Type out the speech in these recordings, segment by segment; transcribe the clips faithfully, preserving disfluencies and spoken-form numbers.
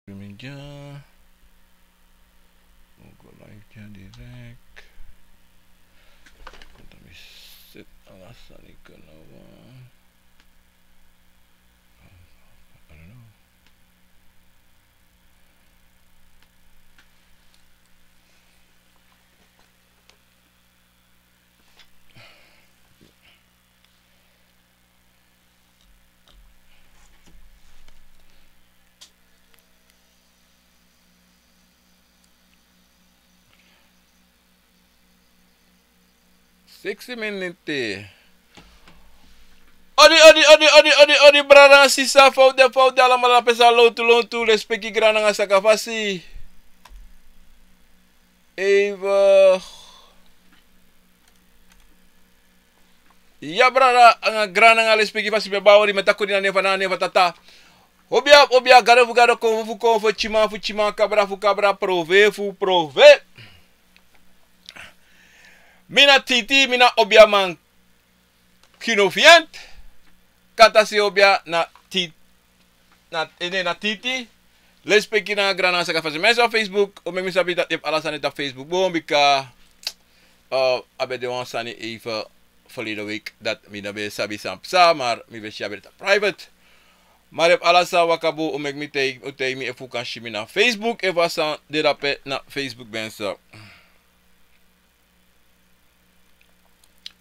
Media. Wi go live dya direct. Kondre mi seti ala sani kon na wan. I don't know. Siksi miniti. Odi, odi, odi, odi, odi, odi, brada, sisa, fa u de, fa u de, alamala na pesa, lontu, lontu, lespeki, grani nanga sakafasi. Even. Ya, brada, nanga grani nanga lespeki fasi mi e bari odi, mi e taki odi na nen fu, na nen fu Tata. Obia, obia, gado fu gado, konfo fu konfo, tyiman fu tyiman, kabra fu kabra, prove fu prove. Mi na Titi, mi na obiaman. Kino fienti. Kata si obia na Titi. Na, eh, ne, na Titi. Lespeki nanga grani nanga sakafasi. Mensen op Facebook, un meki mi sabi dati efu ala sani tapu Facebook bun, bika, eh, a ben de wan sani even verleden week dati mi no ben sabi san psa, maar mi ben si a ben de tapu private. Maar efu ala sani waka bun, un meki mi taigi, un taigi mi efu un kan si mi na Facebook, efu a sani de dape na Facebook, mensen.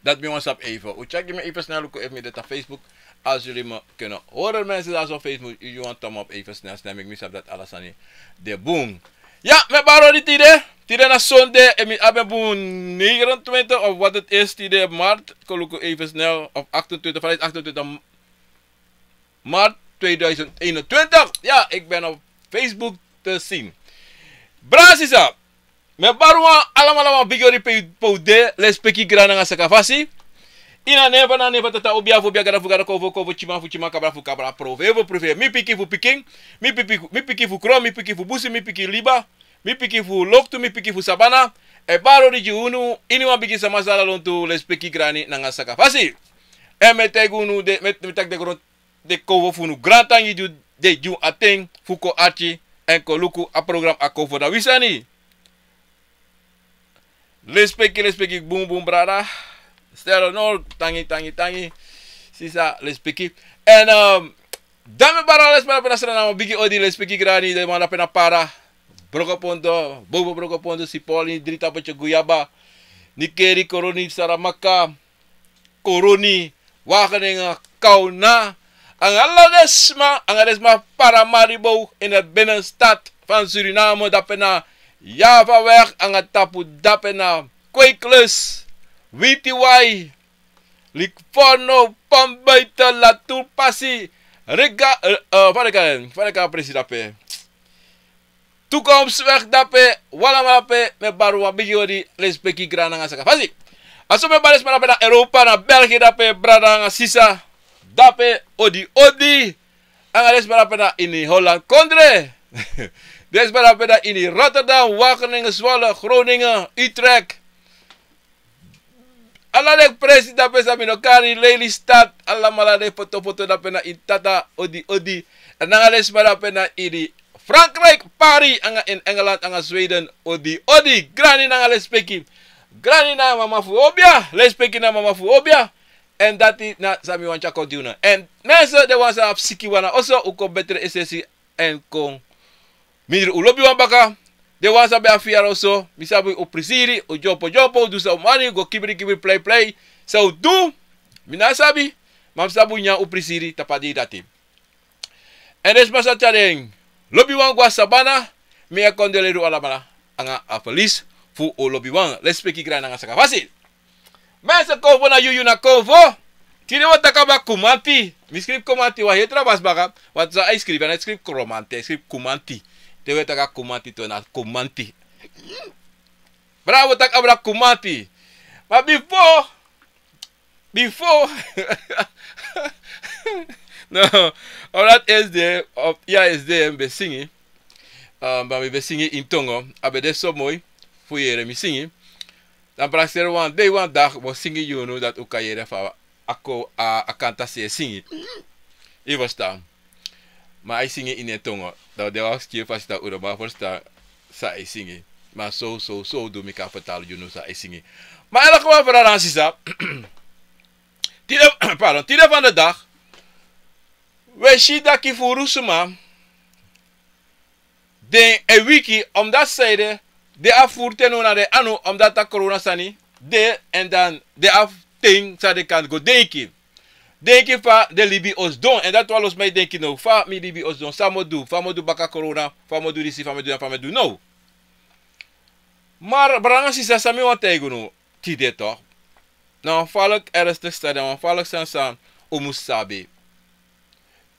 Dati mi wani sabi even. Un tyari gi mi even snel luku efu mi de tapu Facebook. Als jullie me kunnen horen, mensen, daar zo op Facebook, jullie wani thumbs up even snel, snel, meki mi sabi dati ala sani de bun. Ya, mi e bari odi tide. Tide na sonde, èn mi abi en bun negenentwintig of wat het is tide, maart. Kon luku even snel, of achtentwintig, vandaag is achtentwintig maart tweeduizend eenentwintig. Ja, ik ben op Facebook te zien. Brada, sisa, mi e bari wan, alamala wan bigi odi pe, pe un de, lespeki, grani nanga sakafasi. Ini a nen fu, na nen fu Tata, obia fu obia, gado fu gado, konfo fu konfo, tyiman fu tyiman, kabra fu kabra, prove fu prove. Mi pikin fu pikin, mi pikin fu, mi pikin fu kron, mi pikin fu busi, mi pikin liba, mi pikin fu loktu, mi pikin fu sabana. E bari odi gi unu, ini wan bigi sama sala lontu, lespeki, grani nanga sakafasi. Èn mi e taigi unu de, mi e, mi e taki de gron den konfo fu unu, grantangi di den gi unu a ten fu kon arki èn kon luku a program A Konfo na Wi Sani. Lespeki, lespeki, bunbun brada. Stereo no, tangi, tangi, tangi. Sisa, lespeki. Èn, ehm, dan mi e bari ala sma dape na Sranan, wan bigi odi, lespeki, grani, den man dape na Para, Brokopondo, Bobo Brokopondo, Sipoli, Dri Tapu, Tye Guyaba, Nickerie, Coronie, Saramacca, Coronie, Wageningen, Kauna, anga ala den sma, anga den sma Paramaribo, in het binnenstad van Suriname, dape na Javaweg, anga tapu dape na Kweeklust, Witiwai, Likvorno, Pambuiten, Latour, Passy, Riga, eh, eh, fa den e kari en, fa den e kari a presi dape. Toekomstweg dape, wan alamala dape, mi e bari wan bigi odi, lespeki, grani nanga sakafasi. A so mi e bari den sma dape na Europa, na België dape, brada nanga sisa dape, odi, odi. Anga den sma dape na ini Holland kondre. Den sma dape na ini Rotterdam, Wageningen, Zwolle, Groningen, Utrecht. Ala den presi dape san mi no kari, Lelystad, alamala den foto foto dape na ini Tata, odi, odi. Èn nanga den sma dape na ini Frankrijk, Paris, anga in Engeland, anga Sweden, odi, odi. Grani nanga lespeki. Grani na mama fu obia, lespeki na mama fu obia. Èn dati na san mi wani tyari kon gi unu. Èn mensen, den wan san abi siki wan na oso, un kon betre esesi èn kon mindri un lobiwan baka. Den wan san ben abi firi oso, mi sabi un prisiri, un dyompo dyompo, un du san un wani, go kibri kibri, plei plei. San un du, mi no sabi, ma mi sabi un nyan un prisiri tapu a dei dati. Èn den sma san tyari den lobiwan go na sabana, mi e kondoleri un alamala anga a verlies fu un lobiwan, lespeki, grani nanga sakafasi. Mensen, Konfo na yu, yu na Konfo. Tide wi o taki abra Kumanti. Mi skrifi Komanti, wan heri tra basi baka. Want san a e skrifi, a no e skrifi Kromanti, a e skrifi Kumanti. Te wi e taki Kumanti, to na Komanti. Brada, wi o taki abra Kumanti. Ma bifo, bifo. No, omdat S D, of, ya, S D mi ben singi. Ah, ma mi ben singi ini tongo. A ben de so moi fu yere mi singi. Dan prakseri wan dei, wan dag, mi o singi gi unu dati un kan yere fa a ko, a, a kanta si e singi. Yu e ferstan. Ma a e singi ini en tongo. Dan den wan skin fasi dan un no man ferstan san a e singi. Ma so, so, so du mi kan fertali yu now san a e singi. Ma elke wan, brada nanga sisa. Tide, pardon, tide van de dag. Wi e si taki furu suma den e wiki, omdat sanede den abi furu ten now na den anu, omdat a corona sani de, èn dan den abi ten san den kan go denki. Denki fa den libi o sidon, èn dati wan lo sma e denki now, fa mi libi o sidon, san mi o du, fa mi o du baka corona, fa mi o du disi, fa mi o du dati, fa mi o du now. Ma brada nanga sisa, san mi wani taigi unu tide toch, na wan falk ernstig sani, na wan falk sani san un mus sabi.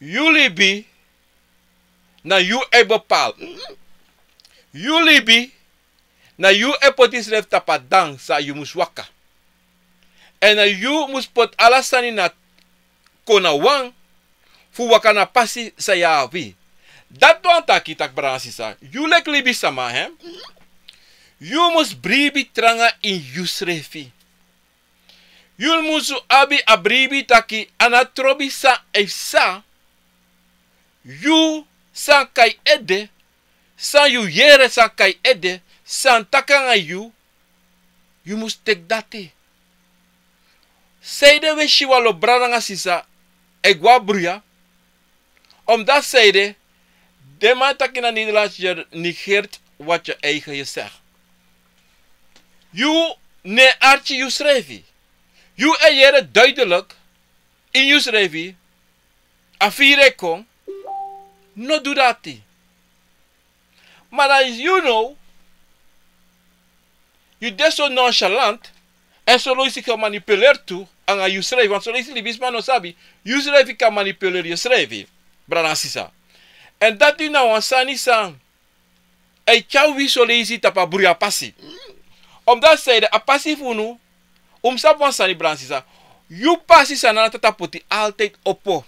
Yu libi na yu e bepaal. Yu libi na yu e poti yusrefi tapu a dan san yu mus waka. Èn na yu mus poti ala sani na kon na wan fu waka na pasi san yu abi. Dati wani taki taki, brada nanga sisa, yu leki libisama, hè, yu mus bribi tranga ini yusrefi. Yu mus abi a bribi taki a no trobi san e psa. Yu san kai ede, san yu yere san kai ede, san taki nanga yu, yu mus teki dati. Sanede wi e si wan lo brada nanga sisa e go na bruya, omdat sanede den man taki na Nederlands, je negeert wat je eigen je zegt. Yu no e arki yusrefi. Yu e yere duidelijk ini yusrefi, a firi e kon, no du dati. Ma dan yu now, yu de so nonchalant, èn son leisi gemanipuleerd tu nanga yusrefi, want son leisi libisma no sabi, yusrefi kan manipuleer yusrefi, brada nanga sisa. Èn dati na wan sani san e tyari wi son leisi tapu a bruya pasi. Omdat sanede a pasi fu unu, un mus sabi wan sani, brada nanga sisa, yu pasi san na tapu poti altijd opo.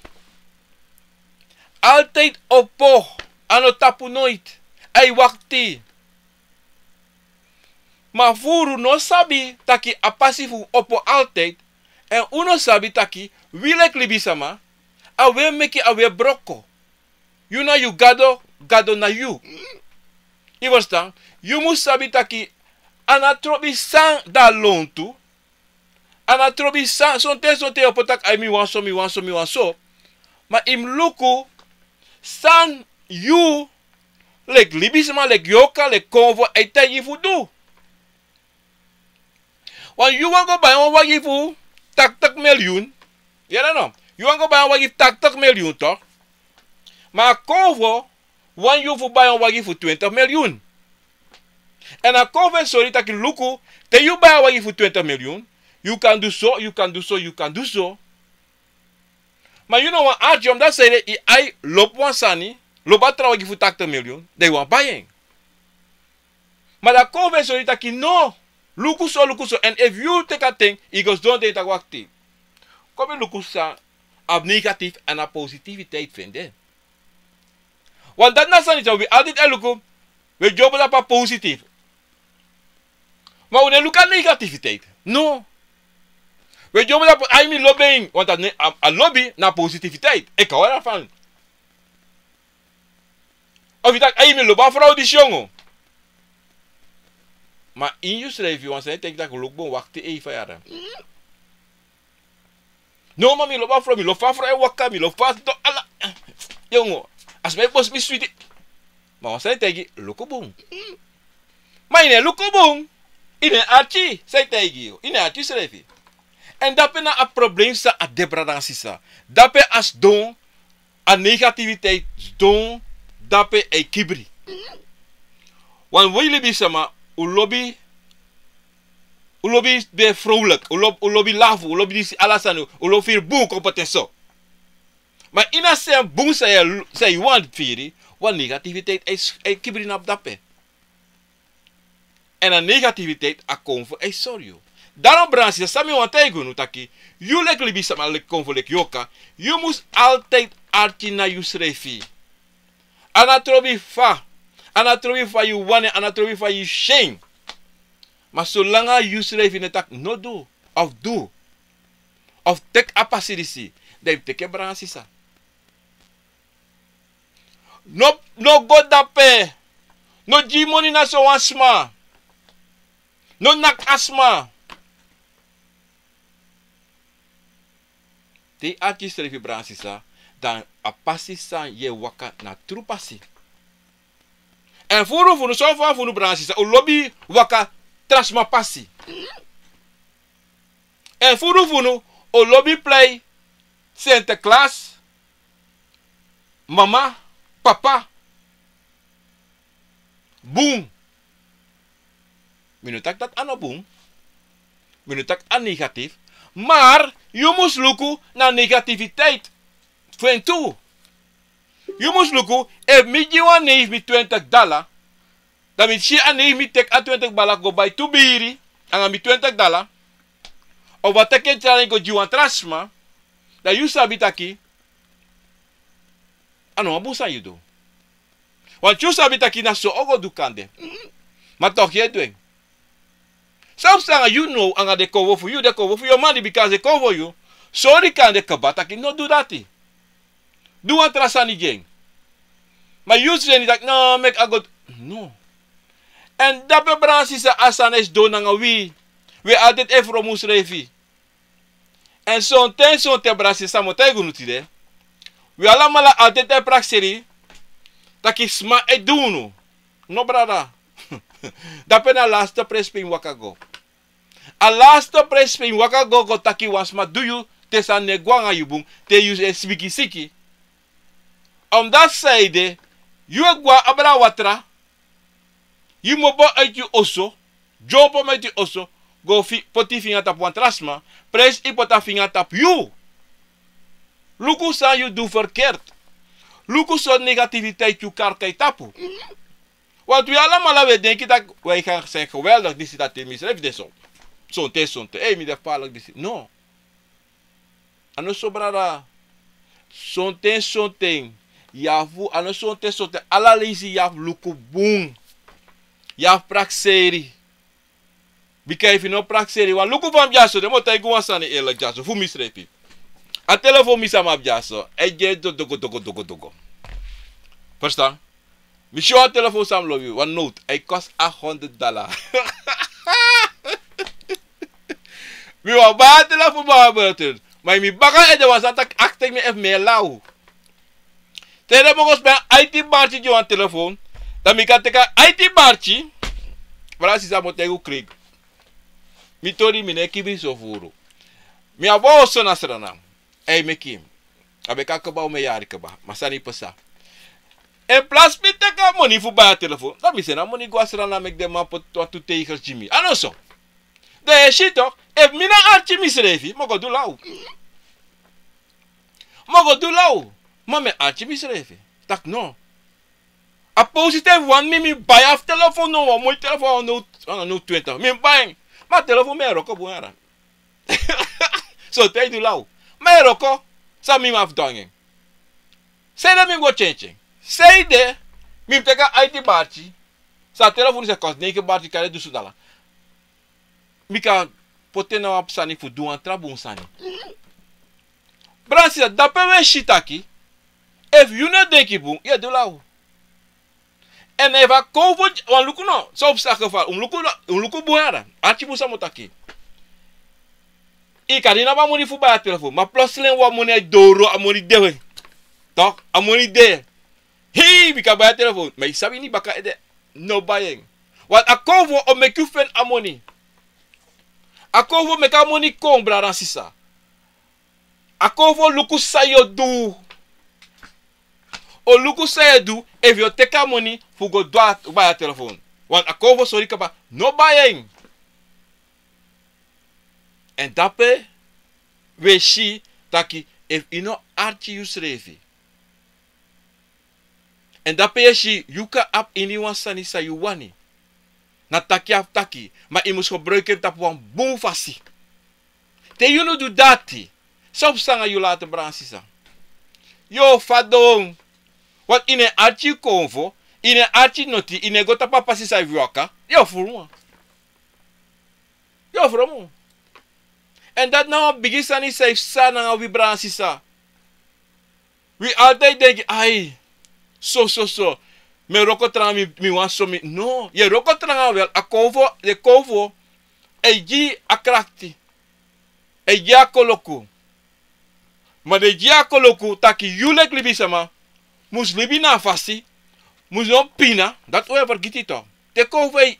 Altijd opo, a no tapu nooit, a e wakti. Ma furu no sabi taki a pasi fu un opo altijd, èn un no sabi taki wi leki libisama, a wi e meki, a wi e broko. Yu na yu gado, gado na yu. Yu ferstan? Yu mus sabi taki a no trobi san de na lontu. A no trobi san, sonten, sonten yu o poti taki, ai, mi wani so, mi wani so, mi wani so. Ma yu mus luku san yu leki libisma, leki yorka, leki konfo e taigi yu fu du. Want yu wani go bai wan wagi fu tachtig miljoen. Yere no? Yu wani go bai wan wagi fu tachtig miljoen toch? Ma a konfo wani yu fu bai wan wagi fu twintig miljoen. Èn a konfo e sori taki luku, te yu bai a wagi fu twintig miljoen, yu kan du so, yu kan du so, yu kan du so. Ma yu no wani arki, omdat sanede yu ai lobi wan sani, lobi a tra wagi fu tachtig miljoen, dan yu wani bai en. Ma dan a konfo e sori taki no, luku so, luku so. Èn efu yu teki a ten, yu go sidon, dan yu taki wakti. Kon mi luku san a negatief èn a positiviteit fende. Want dati na sani san wi altijd e luku, wi e dyombo tapu a positief. Ma wi no e luku a negativiteit. No. Wi e dyombo tapu, ai, mi lobi en, want a ne-, a, a lobi na positiviteit. Eki a wara fan. Of yu taki, ai, mi lobi a frow disi yongo. Ma ini yusrefi wan sani e taigi taki luku bun, wakti even yara. No, ma mi lobi a frow, mi lobi fa a frow e waka, mi lobi fa a sidon ala. Yongo, a sma e bosi mi switi. Ma wan sani e taigi luku bun. Ma yu no e luku bun. Yu no e arki san e taigi yu. Yu no e arki yusrefi. Èn dape na a problem san a de, brada nanga sisa. Dape a sidon, a negativiteit sidon, dape a e kibri. Want wi libisma, un lobi, un lobi ben vrolijk, un lobi, un lobi lafu, un lobi disi ala sani, un lobi firi bun kon poti en so. Ma ini a srefi bun san yu, san yu wani firi, wan negativiteit e, e kibri na dape. Èn a negativiteit a konfo e sori yu. Daarom, brada nanga sisa, san mi wani taigi unu taki, yu leki libisma, leki konfo, leki yorka, yu mus altijd arki na yusrefi. A no trobi fa, a no trobi fa yu wani, a no trobi fa yu syen. Ma solanga yusrefi no e taki no du, of du, of teki a pasi disi, dan yu teki en, brada nanga sisa. No, no go dape. No gi moni na sowan sma. No naki a sma. Te yu arki yusrefi, brada sisa, dan a pasi san yu e waka na tru pasi. Èn furu fu unu, son fu unu, brada sisa, un lobi waka tra sma pasi. Èn furu fu unu, un lobi prei Sinterklaas, mama, papa bun. Mi no taki dati a no bun. Mi no taki a negatief. Maar yu mus luku na negativiteit fu en tu. Yu mus luku, efu mi gi wan neef mi twintig dala, dan mi si a neef mi teki a twintig dala go bai tu biri nanga mi twintig dala, of a teki en tyari en go gi wan tra sma, dan yu sabi taki a no wan bun san yu du. Want yu sabi taki na so o go du kande. Ma toch yu e du en. San fu sani yu now anga den konfo fu yu, den konfo fu yu o mandi, bika den konfo yu. Sori kande kaba taki no du dati. Du wan tra sani gi en. Ma yu seni taki no, meki a go. No. Èn dape, brada sisa, a sani e sidon nanga wi. Wi e altijd e fromu unsrefi. Èn sonten, sonten, brada sisa, mi o taigi unu tide. Wi alamala altijd e prakseri taki sma e du unu. No, brada. Dape na a laatste prijs pe yu mus waka go. A laatste prijs pe yu mus waka go, go taki wan sma du yu, te sani no e go nanga yu bun, te yu e siki siki. Omdat saide, yu e go abra watra, yu mobo uit yu oso, dyompo uit yu oso, go fi-, poti finga tapu wan tra sma, prijs yu poti a finga tapu yu. Luku san yu du verkeerd. Luku sortu negativiteit yu kari kon tapu. Want wi alamala wi e denki taki wi e kan zijn geweldig, disi, dati, misrefi de so. Sonten, sonten. Ei, mi de gevaarlijk, disi. No. A no so, brada. Sonten, sonten. Yu abi fu, a no sonten, sonten. Ala leisi yu abi fu luku bun. Yu abi fu prakseri. Bika efu yu no prakseri, wan luku fa mi dyaso, den mi o taigi wan sani eerlijk dyaso, fu misrefi. A telefon mi san mi abi dyaso, a e gi dogo, dogo, dogo, dogo, dogo. Verstaan? Mi si wan telefon san mi lobi, wan Note, a e kost acht honderd dollar. Mi wani bai a telefon, bai a telefon. Ma mi baka ede wan sani taki aksi mi efu mi e law. Te den moro spen aiti barki gi wan telefon, dan mi kan teki a aiti barki. Brada sisa, mi o taigi yu krek. Mi tori, mi no e kibri so furu. Mi abi wan oso na Sranan. Ei, meki. A ben kan kaba, omen yari kaba. Ma sani pasa. In plaats mi teki a moni fu bai a telefon, dan mi seni a moni go na Sranan, meki den man poti wan tu teigels gi mi. A no so. Dan yu e si toch, efu mi no arki misrefi, mi o go du law. Mi o go du law. Ma mi e arki misrefi taki no. A positief wan, mi, mi bai a telefon, no, wan moi telefon, no, no, twintig. Mi bai en. Ma a telefon mi e wroko bun yara. So te yu du law. Mi e wroko. San mi man fu du nanga en? Sanede mi go change en? Sanede mi mus teki a aiti barki, san a telefon disi e kost neigi barki, kari dusun dala, mi kan poti en na wan sani fu du wan tra bun sani? Brada sisa, dape wi e si taki, efu yu no e denki bun, yu e du law. Èn efu a konfo, wan luku no, so fu saka fa, un luku, un luku bun yara, arki bun san mi o taki. Yu kan dini abi a moni fu bai a telefon, ma plotseling wan moni e doro, a moni de. Toch, a moni de. Hei, mi kan bai a telefon. Ma yu sabi ini baka ede, no bai en. Want a konfo o meki yu feni a moni. A konfo o meki a moni kon, brada sisa. A konfo o luku san yu o du. O luku san yu e du, efu yu o teki a moni fu go du a, bai a telefon. Want a konfo sori kaba, no bai en. Èn dape wi e si taki, efu yu no arki yusrefi, èn dape yu e si yu kan abi ini wan sani san yu wani. Na taki yu abi taki, ma yu mus gebruiki en tapu wan bun fasi. Te yu no du dati, so fu sani yu lati, brada sisa. Yu o fadon. Want yu no e arki yu konfo, yu no e arki noti, yu no e go tapu a pasi san yu fu waka, yu o fromu. Yu o fromu. Èn dati na wan bigi sani san e psa nanga wi, brada sisa. Wi altijd denki, ai, so, so, so. Mi e wroko tranga, mi, mi wani so mi. No, yu e wroko tranga wel, a konfo, den konfo e gi a krakti, e gi a koloku. Ma den e gi a koloku taki yu leki libisama mus libi na a fasi, mus no pina, dati un e fergiti tu. Te konfo e,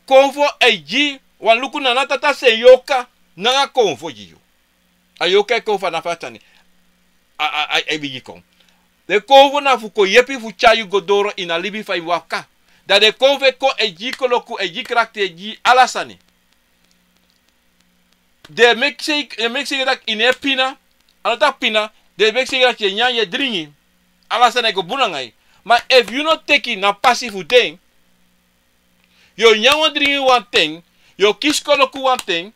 konfo e gi, wan luku na a tata sen yoka, nanga konfo gi yu. A yoka e kon fu a na fa a sani. A, a, a, a e bigin kon. Den konfo na fu kon yepi fu tyari yu go doro ini a libi fa yu waka. Dan den konfo e kon e gi koloku, e gi krakti, e gi ala sani. Den e meki sei, den e meki sei taki yu no e pina, a no taki pina, den e meki sei taki yu e nyan, yu e dringi. Ala sani e go bun nanga yu. Ma efu yu no teki na pasi fu den, yu o nyan, wan dringi wanten, yu o kisi koloku wanten,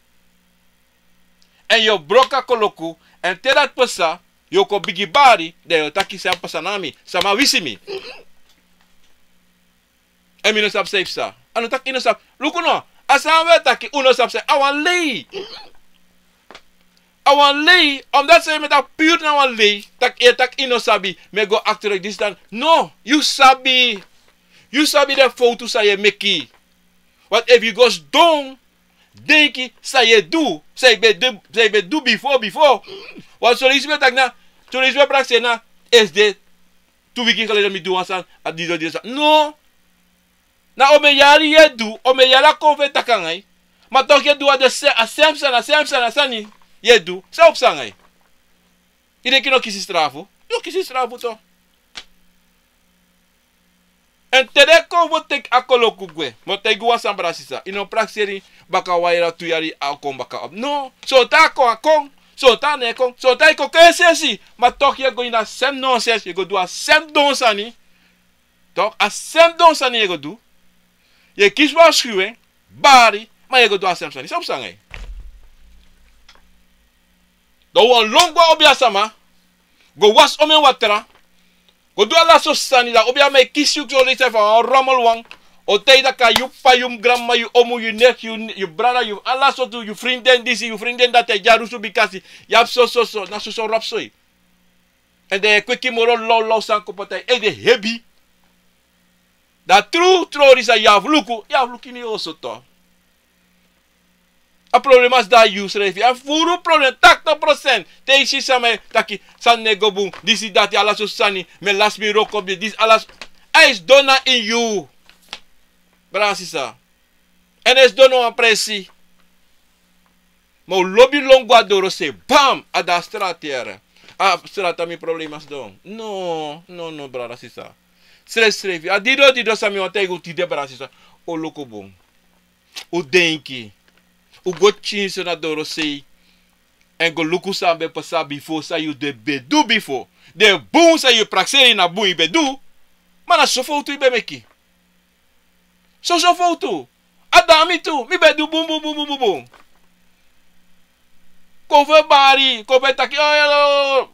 èn yu o broko a koloku, èn te dati pasa, yu o kon bigin bari, dan yu o taki san pasa na mi, sama wisi mi. Èn mi no sabi san yu pasa. A no taki yu no sabi. Luku no, a san we taki un no sabi san, a wan lei. A wan lei, omdat san yu e taki puru na wan lei, taki yu e taki yu no sabi, mi e go akteri disi dan. No, yu sabi. Yu sabi den fowtu san yu e meki. Want efu yu go sidon denki san yu e du, san yu ben du, san yu ben du bifo, bifo. Want son leisi mi e taki na, son leisi mi e prakseri na, esde tu wiki geleden mi du wan sani, a disi, disi sani. No. Na omeni yari yu e du, omeni yari a konfo e taki nanga yu. Ma toch yu e du a de se-, a sem sani, a sem sani, a sani yu e du. San o pasa nanga yu? Yu denki yu no kisi strafu? Yu o kisi strafu tu. Èn te den konfo teki a koloku gwe, mi o taigi wan sani, brada sisa, yu no prakseri baka wan yari, tu yari a o kon baka op. No, son ten a kon, a kon. Son ten a no e kon. Son ten a e kon kon esi esi. Ma toch yu e go ini a sem nonsens, yu e go du a sem don sani. Toch, a sem don sani yu e go du. Yu e kisi wan skuwen, bari, ma yu e go du a sem sani. San o pasa nanga yu? Dan wan lon go a obiasama, go wasi omeni watra, go du ala sortu sani, dan obiasama e kisi yu, so leisi fa wan rommel wan. O taigi taki a yu p'pa, yu granmama, yu omu, yu neef, yu, yu brada, yu ala sortu, yu frindin disi, yu frindin dati, e dyarusu bikasi yu abi so, so, so, na so, so rap soi. Èn den e kweki moro lawlaw san kon poti a yu ede hebi. Dan tru, tru, disi a yu abi fu luku, yu abi fu luku ini yu oso tu. A problema si de na yu srefi. A furu problem, tachtig procent. Te yu si sama e taki, sani no e go bun, disi dati, ala sortu sani, mi e lasi mi wroko, disi ala s-, a e sidon na ini yu. Brada sisa. Èn a e sidon na wan presi. Ma un lobi lon go a dorosei, bam, a de a strati yere. A strati a mi problema sidon. No, no, no, brada sisa. Srefsrefi. A didon didon san mi wani taigi un tide, brada sisa. Un luku bun. Un denki. Un go tyinso na dorosei. Èn go luku san ben pasa bifo, san yu ben du bifo. Den bun san yu prakseri na bun yu ben du. Ma na so fowtu yu ben meki. Soso fowtu. A de na mi tu, mi ben du bun, bun, bun, bun, bun, bun. Kon fu e bari, kon fu e taki, oh, ya, oh.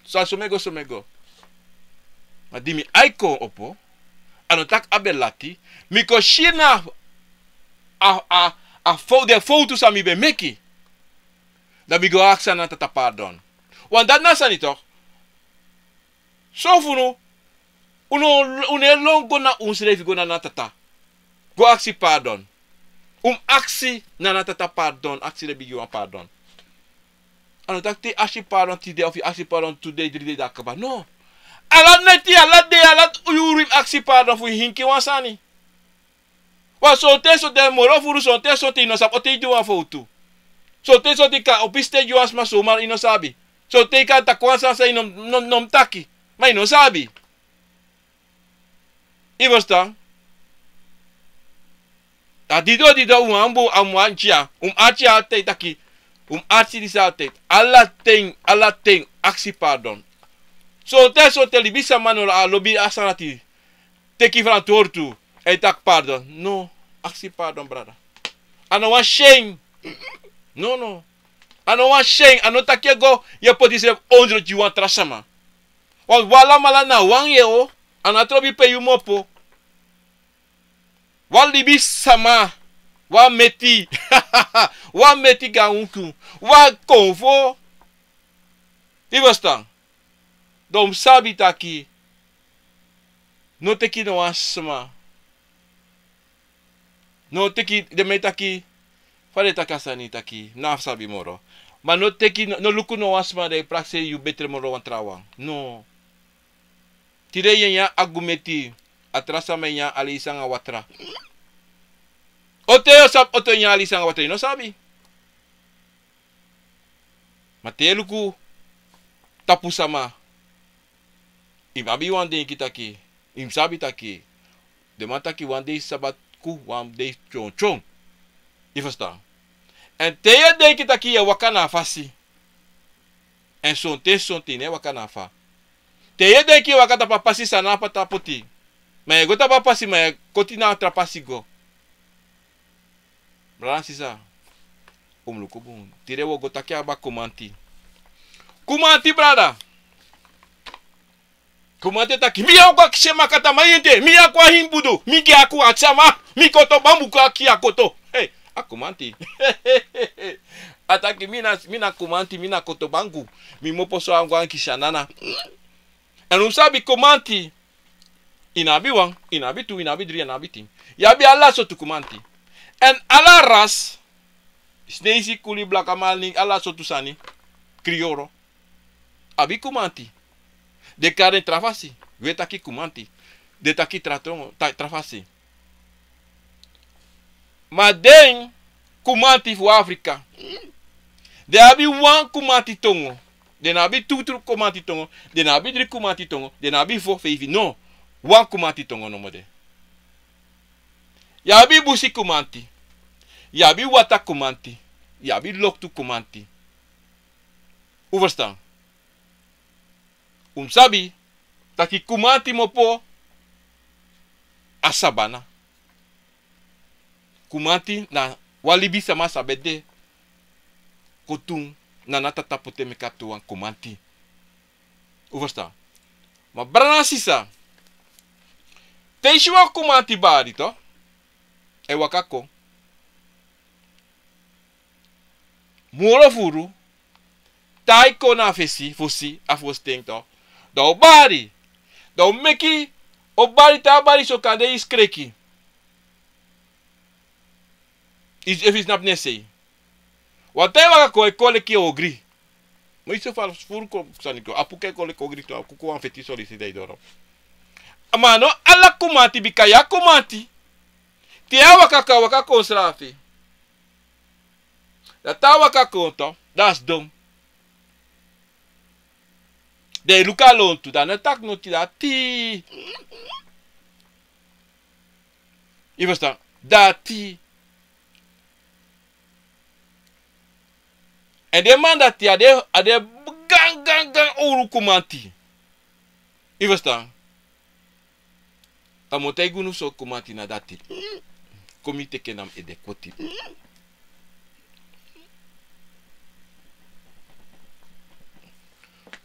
San so mi e go, so mi e go. Ma di mi ai kon opo, a no taki a ben lati, mi kon si na a, a, a fow-, den fowtu san mi ben meki. Dan mi go aksi a Nana Tata pardon. Want dati na sani toch. Son fu unu, unu, unu e lon go na unsrefi, go na Nana Tata. Go aksi pardon. Un mus aksi Nana Tata pardon, aksi den bigi wan pardon. A no taki te yu aksi pardon tide, of yu aksi pardon tu dei, dri dei, dan a kaba. No. Ala neti, ala dei, ala yuru yu mus aksi pardon fu yu hinki wan sani. Wan sonten, sonten moro furu, sonten, sonten yu no sabi, o te yu du wan fowtu. Sonten, sonten kan opo yu siteki gi wan sma somar, yu no sabi. Sonten yu kan taki wan sani san yu no, no, no mus taki. Ma yu no sabi. Yu ferstan? A didon, didon, un mus, un mus arki ya. Un mus arki ya altijd taki. Un mus arki disi altijd. Ala ten, ala ten, aksi pardon. Sonten, sonten libisama no a lobi a sani dati. Teki frantwortu, èn yu taki pardon. No, aksi pardon, brada. A no wan syen. No, no. A no wan syen, a no taki yu e go, yu e poti yusrefi ondro gi wan tra sama. Wan, wan alamala na wan yu o, a no trobi pe yu mus opo. Wan libisama, wan meti, wan meti gaan unku, wan konfo. Yu ferstan? Dan un mus sabi taki, No teki no wan sma. No teki, den man e taki, fa den e taki a sani taki, mi no sabi moro. Ma no teki, no, no luku no wan sma dan e prakseri yu betre moro wan trawan. No. Tide yu e nyan agumeti, a tra sama e nyan aleisi nanga watra. O te yu o sabi, o te yu e nyan aleisi nanga watra, yu no sabi. Ma te yu e luku tapu sama, yu mu abi wan denki taki, yu mu sabi taki, den man taki wan dei sabat ku, wan dei tyontyonsu. Yu ferstan? Èn te yu e denki taki yu e waka na a fasi, èn sonten, sonten yu no e waka na a fa. Te yu e denki yu e waka tapu a pasi san na a pata poti. Ma yu e go tapu a pasi, ma yu e koti na a tra pasi go. Brada, sisa, un mus luku bun. Tide wi o go taki abra Kumanti. Kumanti, brada. Kumanti e taki, mi ya o go akisi en makata, ma yu ete, mi ya kon a ini budu, mi gi a kon a sama, mi koto bambu kon a kisi a koto. Hey, a Kumanti. A taki, mi na, mi na Kumanti, mi na koto bambu. Mi mu opo so a go akisi a nana. Èn un sabi Kumanti. Yu no abi wan, yu no abi tu, yu no abi dri, yu no abi tin. Yu abi ala sortu Kumanti. Èn ala ras, Sneisi, Kuli, Blakaman, ala sortu sani, Kriyoro, abi Kumanti. Den kari den tra fasi, wi e taki Kumanti. Den taki tra tongo, ta-, tra fasi. Ma den Kumanti fu Afrika, den abi wan Kumanti tongo. Den no abi tu, tu Kumanti tongo. Den no abi dri Kumanti tongo. Den no abi fo, feifi. No. Wan Kumanti tongo nomo de. Yu abi busi Kumanti. Yu abi wata Kumanti. Yu abi loktu Kumanti. Un ferstan? Un sabi taki Kumanti mu opo a sabana. Kumanti na wan libisama san ben de kon tun, na a tata poti en meki a tu wan Kumanti. Un ferstan? Ma brada nanga sisa, te yu si wan Kumanti bari tu e waka kon, moro furu, te a kon na a fesi, fosi, a fosten tu, dan un bari. Dan un meki, un bari, te a bari so kande yu skreki. Yu, efu yu snapu san mi e taigi. Wan te yu waka kon, e kon leki ogri. Ma yu so fa furu kon sani kon, a puku e kon leki ogri tu, a kuku wan feti solisi dei doro. Ma no ala Kumanti, bika yu a Kumanti. Te a waka kon, a waka kon srafi. Dan te a waka kon tu, dan a sidon. Den e luku a lontu, dan a no e taki noti, dan a tii. Yu ferstan? Dan a tii. Èn den man dati, a de, a de gan, gan, gan owru Kumanti. Yu ferstan? A mu taigi unu so Kumanti na dati. Kon mi teki en na mi ede koti.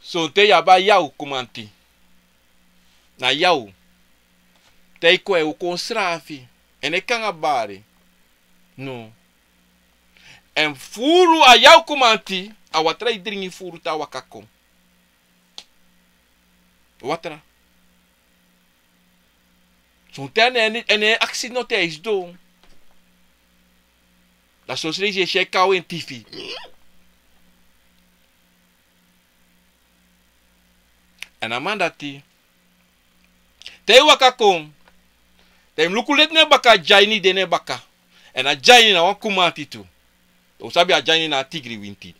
Sonten yu abi a yaw Kumanti. Na yaw. Te yu kon, e kon srafi. Èn e kon nanga bari. No. Èn furu a yaw Kumanti, a watra e dringi furu te a waka kon. Watra. Sonten a no e, a no e aksi noti, a e sidon. Dan sosi leisi yu e si a e kaw en tifi. Èn a man dati, te yu waka kon, te yu mus luku leti na en baka, a dyaini de na en baka. Èn a dyaini na wan Kumanti tu. Un sabi a dyaini na a tigri winti.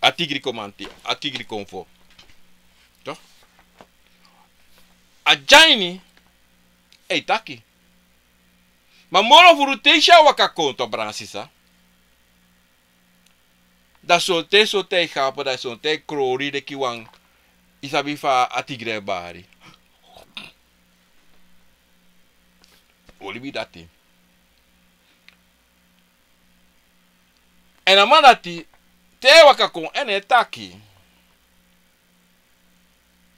A tigri Kumanti, a tigri konfo. Toch? A dyaini e taki. Ma moro furu te yu si a waka kon tu, brada nanga sisa. Dan sonten, sonten a e gapu, dan sonten a e krori leki wan, yu sabi fa a tigri e bari. Un o libi dati. Èn a man dati, te a e waka kon, a no e taki.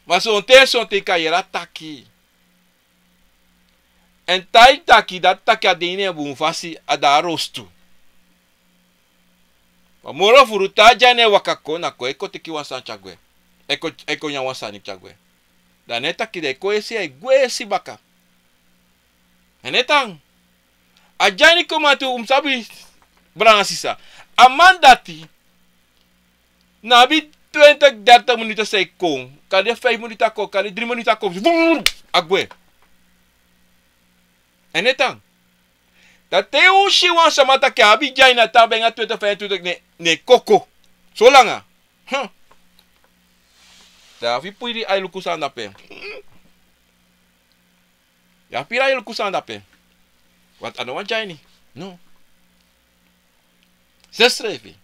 Ma sonten, sonten yu kan yere a taki. Èn te a e taki, dati taki a de ini en bun fasi, a de a rostu. Ma moro furu te a dyaini e waka kon, na kon e kon teki wan sani tyari gwe. E kon, e kon nyan wan sani tyari gwe. Dan a no e taki, dan a e kon e si, a e gwe e si baka. A no e tan. A dyaini kromanti, un mus sabi, brada nanga sisa. A man dati no abi twenti, dertig minuten san a e kon. Kande feifi minuten a kon, kande dri minuten a kon. Vum! A gwe. A no e tan. Dan te un si wan sama taki a abi dyaini, a tan a be nanga twenti, feifi, twenti, ne, ne koko. So langa. Hm. Dan yu abi fu puru yu ai luku san de dape. Yu abi fu puru yu ai luku san de dape. Want a no wan dyaini. No. Sensrefi.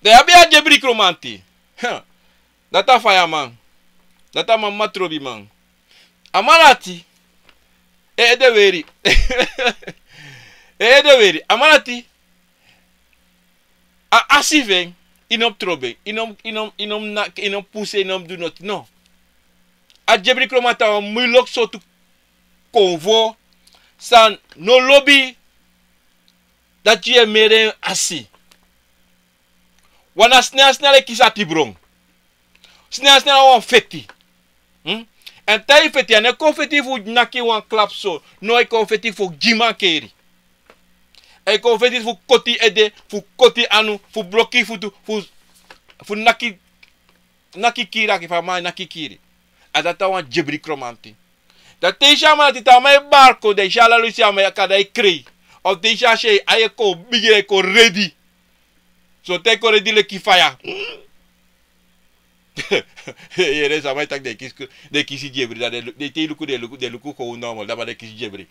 Dan yu abi a dyebri kromanti. Hm. Dati a fayaman. Dati a mama trobiman. A man dati e ede weri. E ede weri. A man dati, a asi fu en, yu no mus trobi en, yu no mus, yu no mus, yu no mus naki, yu no mus pusu en, yu no mus du noti, no. A dyebri kromanti a wan muiliki sortu konfo san no lobi dati yu e meri en asi. Wan na snel snel e kisi atibron. Snel snel a wan feti. Hm? Èn te a e feti, a no e kon feti fu naki wan klap so. No, a e kon feti fu gi mankeri. A e kon feti fu koti ede, fu koti anu, fu bloki futu, fu, fu naki, naki kiri, enke fa a man e naki kiri. A dati a wan dyebri kromanti. Dan te yu si a man dati, te a man e bari kon, dan yu si ala lusi a man e kaba, dan yu e krei. Of te yu si a sei, a e kon bigi, a e kon redi. So te a e kon redi leki faya. Yere, sama e taki den kisi, den kisi dyebri, dan den lu-, den te yu luku, den luku, den luku kon normal, dan den kisi dyebri.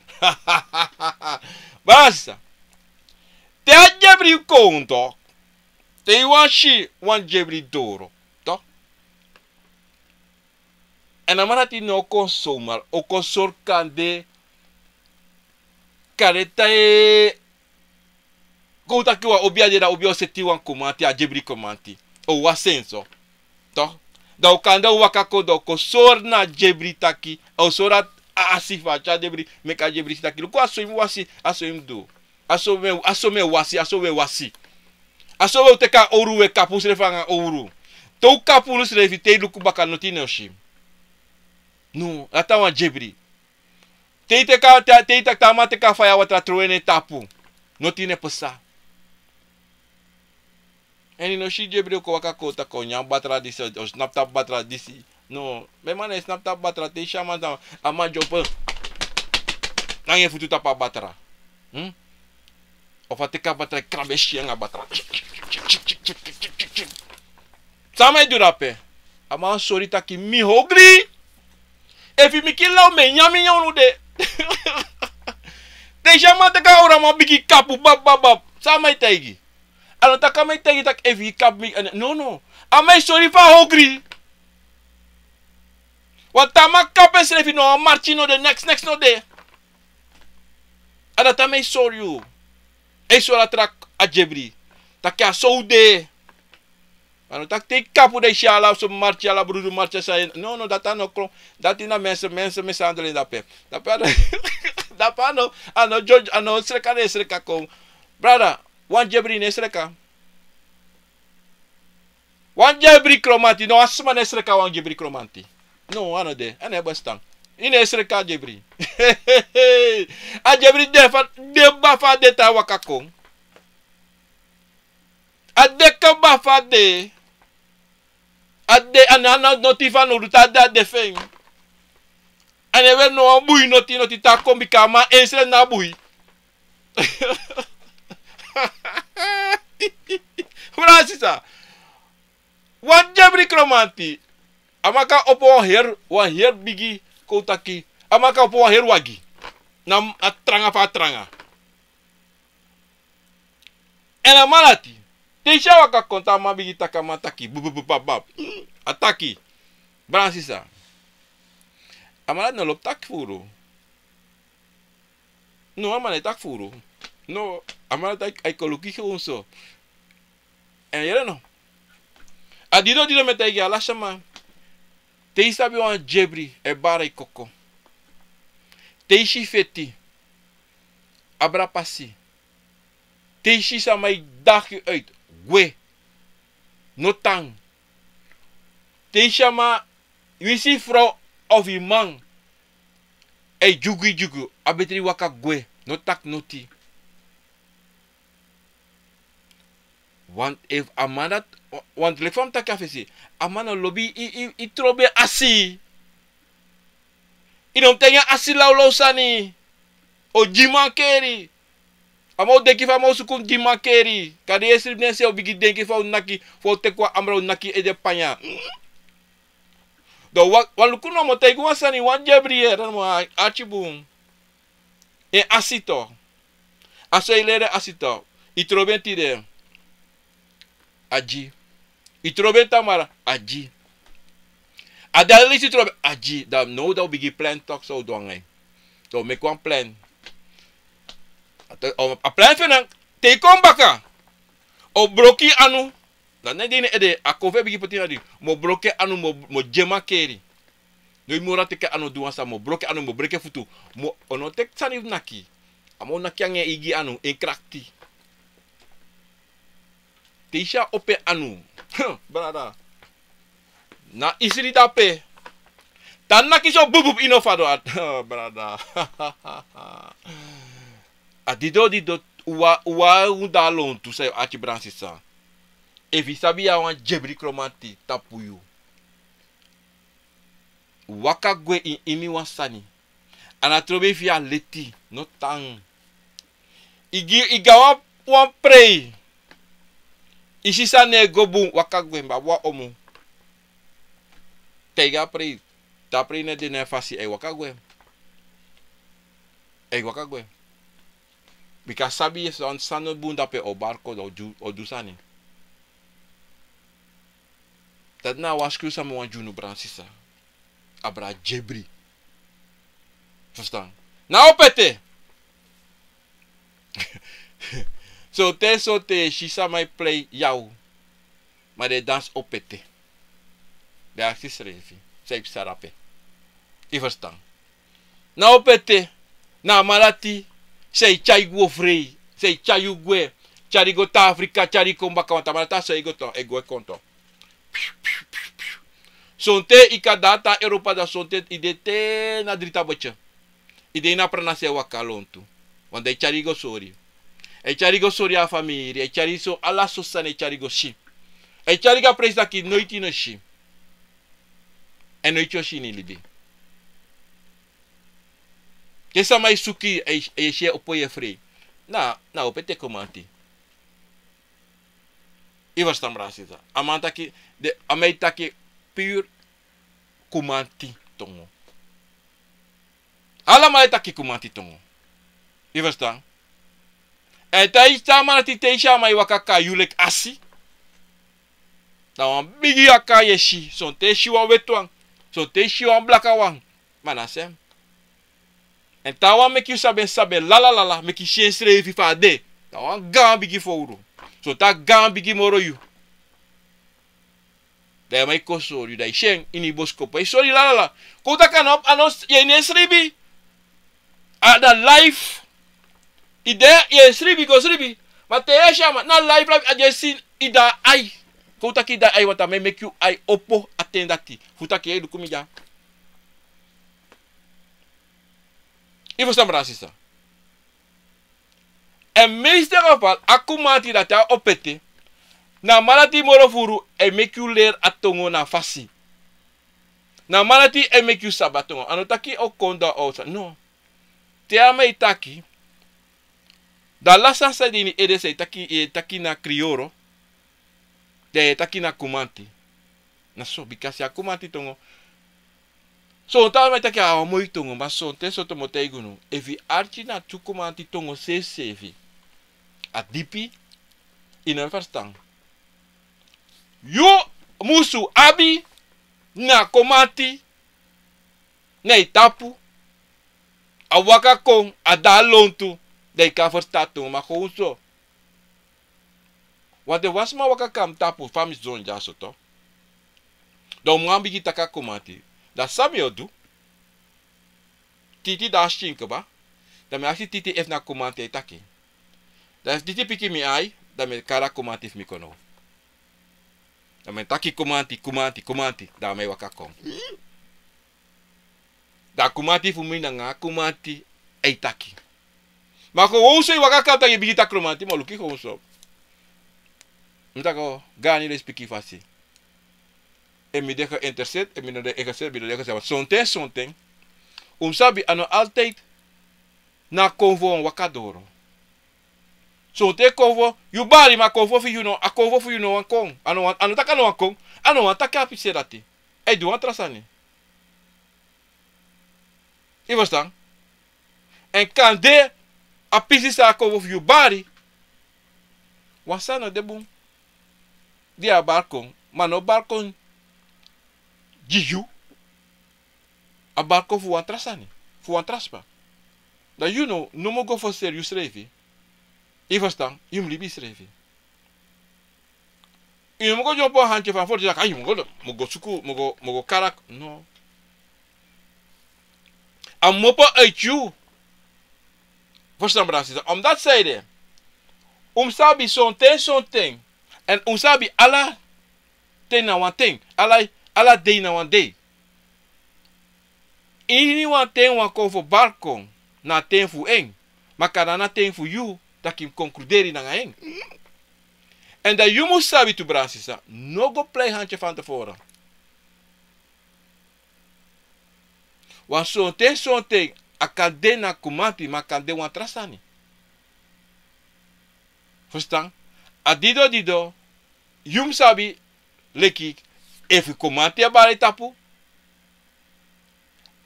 Basta. Te a dyebri kon, tok. Te yu wani si wan dyebri doro, tok. Èn a man dati no o kon somar, o kon sori kande, kande te a e kon taki wan obiya de, dan obiya o seti wan kromanti, a dyebri kromanti. O wasi en so. Tok. Dan o kande o waka kon, dan o kon sori na dyebri taki, o sori a, a asi fu a tyari dyebri, meki a dyebri si taki, luku, a so yu mus wasi, a so yu mus du. A so mi e, a so mi e wasi, a so wi e wasi. A so wi e teki a owru, wi e kapu unsrefi nanga owru. Te un kapu unsrefi, te yu luku baka, noti yu no o si. No, dati a wan dyebri. Te yu teki a, te, te yu taki, te a man teki a faya watra trowe na en tapu, noti yu no e psa. Èn yu no si dyebri o kon waka kon taki o nyan batra disi, o snapu tapu batra disi. No, mi man, no e snapu tapu batra. Te yu si a man, a man dyompo nanga en futu tapu a batra. Hm? Of a teki a batra, e krabu en skin nanga batra. San a man e du dape? A man sori taki mi hongri. Efu mi kill, law mi e nyan mi nyanyan de. Te yu si a man teki a owru, a man bigin kapu, bab, bab, bab. San a man e taigi? A no taki a man e taigi taki efu yu kapu mi, eh, no, no. A man e sori fa a hongri. Want te a man kapu ensrefi, no wan marki no de, neks, neks no de. A dati a man e sori yu. A e sori a tra, a dyebri. Taki a so un de. A no taki te yu kapu, dan yu si ala so marki, ala brudu marki, a san, no, no, dati a no kron. Dati na mense, mense, mense handel dape. Dape a no, dape a no, a no judge, a no sreka, den e sreka kon. Brada, wan dyebri no e sreka. Wan dyebri kromanti, no, a sma no e sreka wan dyebri kromanti. No, a no de, a no e bestan. Yu no e sreka dyebri. A dyebri de fa, de baka fa a de, te a waka kon. A de kaba fa a de. A de, a no, a no, noti fanowdu, te a de, a de fu en. A no e weri no wan bui, noti, noti, te a kon, bika a man ensrefi na bui. Brada, sisa. Wan dyebri kromanti. A man kan opo wan heri, wan heri bigi, kon taki. A man kan opo wan heri wagi. Na a tranga fu a tranga. Èn a man dati, te yu si a waka kon, te a man bigin taki, a man taki, bu, bu, bu, bab, bab. A taki, brada, sisa. A man dati no lobi taki furu. No, a man no e taki furu. No, a man dati, a e kon luku yu so. Èn yere no. A didon, didon mi e taigi ala sama. Te yu sabi wan dyebri e bari yu koko. Te yu si feti, abra pasi. Te yu si sama e dagi yu uit, gwe. No tan. Te yu si a man Yu si frow of yu man e dyugu yu dyugu, a betri waka gwe, no taki noti. Want efu a man dati, want leki fa mi taki a fesi, a man no lobi i, i, i trobi en asi. I no mus taigi en asi lawlaw sani. O gi mankeri. A man o denki fa a man o suku gi mankeri. Kande yu e sribi, ne en sei o bigin denki fa o naki, fa o teki wan ambra o naki en ede panya. Dan wan, wan luku nomo, taigi wan sani, wan dyebri yere nomo, a, arki bun. En asi tu. A so e leri en asi tu. I trobi en tide. A gi. I trobi en tamara. A gi. A dati leisi i trobi, a gi. Dan now dan u bigin plan toch, san u du nanga en. Dan u meki wan plan. A te-, a plan fu en na, te i kon baka, o broki anu. Dan na den ede, a kon fu en bigin poti na di. Mi o broki anu, mi o, mi o gi en mankeri. No i moro teki anu du wan sani, mi o broki anu, mi o breki en futu. Mi o, o no teki sani fu naki. A mi o naki nanga en eigi anu, en krakti. Te i si a opo en anu. Brada. Na isri dape. Te a naki so bububu, i no fadon. Brada. A dido dido, u wani, u wani, u de a lontu, san yu arki, brada, sisa. Efu i sabi yu a wan dyebri kromanti tapu yu, waka gwe ini wan sani. A no trobi fu yu a leti, no tan. I gi, i gi a wan, wan prei. I si san no e go bun, waka gwe, mi abi wan omu. Te i gi a prei, te a prei no de na en fasi, a e waka gwe. A e waka gwe. Bika a sabi yu san, san no bun dape, o bari kon, o du, o du sani. Dati na a waskriw san mi wani gi unu, brada, sisa. Abra dyebri. Verstaan? Na opo ete. Sonten, sonten yu e si sama e prei yaw. Ma den e dansi opo ete. Den e aksi srefi san e psa drape. Yu verstaan? Na opo ete, na a man dati san e tyari yu go frei, san e tyari yu gwe, tyari yu go te Afrika, tyari yu kon baka, want a man dati a so e go to, e go e kon to. Sonten yu kan de na Europa, dan sonten yu de te na Drita Botye. Yu de ini a pranasi e waka lontu. Want dan yu tyari yu go sori. Yu tyari yu go sori a famiri, yu tyari yu so ala so sani, yu tyari yu go si. Yu tyari yu go a presi taki noiti yu no si. Èn noiti yu o si ini yu libi. Te sama e suku yu, yu e si en opo, yu e frei. Na, na opo ete, kumanti. Yu verstaan, brada, sisa? A man taki, den, a man e taki puru kumanti tongo. Ala man e taki kumanti tongo. Yu verstaan? Èn te yu si a man dati, te yu si a man e waka kon na yu leki asi, na wan bigi waka yu e si. Sonten yu e si wan weti wan, sonten yu e si wan blaka wan. Ma na sem. Èn taawan meki yu sabi en, sabi en lala lala, meki yu si ensrefi fa a de. Na wan gaan bigi fowru. Sonten a gaan bigi moro yu. Dan yu man e kon sori yu, dan yu si en ini yu boskopu, yu sori yu lala lala. Kon taki a no, a no, yu e, yu e sribi. A na live. Yu de, yu e sribi, go sribi. Ma te yu e si a man, na live, live, a yu e si yu dda ai. Kon taki yu dda ai, want a man e meki yu ai opo a ten dati. Fu taki yu e luku mi dya. Yu verstaan, brada, sisa? Èn meeste geval, a kumanti dati, a opo ete, na a man dati moro furu, e meki yu leri a tongo na a fasi. Na a man dati e meki yu sabi a tongo. A no taki o kon dan o sa, no. Te a man e taki, dan ala sani san de ini ede san yu e taki, yu e taki na kriyoro, dan yu e taki na kumanti. Na so, bika a kumanti tongo. Sonten a man e taki a wan moi tongo, ma sonten, sonten mi o taigi unu, efu yu arki na tu kumanti tongo srefi srefi, a dipi, yu no e verstaan. Yu musu abi na kumanti na yu tapu, a waka kon, a de a lontu, dan yu kan verstaan a tongo, ma gewoon so. Want efu wan sma waka kon na mi tapu, fa mi sidon dyaso tu, dan mi wani bigin taki a kumanti. Dan san mi o du? Titi de a skin kaba. Dan mi aksi Titi efu na kumanti a e taki. Dan efu Titi piki mi ai, dan mi e kari a kumanti fu mi kon now. Dan mi e taki kumanti, kumanti, kumanti. Dan a man e waka kon. Dan a kumanti fu mi nanga a kumanti e taki. Ma kon wan so yu waka kon taki, yu bigin taki kumanti, ma luku kon so. Mi taki, o, gaani respeki fasi. Efu mi de geïnteresseerd, efu mi no de geïnteresseerd, mi no de geïnteresseerd. Sonten, sonten. Un sabi, a no altijd na a konfo wan waka doro. Sonten konfo, yu bari, ma a konfo fu yu no, a konfo fu yu no wani kon. A no wani, a no taki a no wani kon. A no wani taki a pisi dati. A e du wan tra sani. Yu ferstan? Èn kande a pisi san a konfo fu yu bari, wan sani no de bun. Di a bari kon, ma a no bari kon gi yu. A bari kon fu wan tra sani, fu wan tra sma. Dan yu no, no mu go ferseri yusrefi. Yu ferstan, yu mus libi yusrefi. Yu no mu go dyompo a hanti fu a forti, taki, ai, yu mu go, mu go suku, mu go, mu go kari. No. A mus opo uiti yu. Ferstan, brada, sisa. Omdat zij de, un mus sabi sonten, sonten. Èn un mus sabi ala ten na wan ten. Ala, ala dei na wan dei. Iniwan ten wan konfo bari kon, na a ten fu en. Ma kande na a ten fu yu, dan yu mus konkluderi nanga en. Èn dan yu mus sabi tu, brada, sisa, no go prei hanti fantevoren. Want sonten, sonten, a kan de na kumanti, ma a kan de wan tra sani. Ferstan? A dido, dido, yu mus sabi, leki, efu kumanti e bari tapu.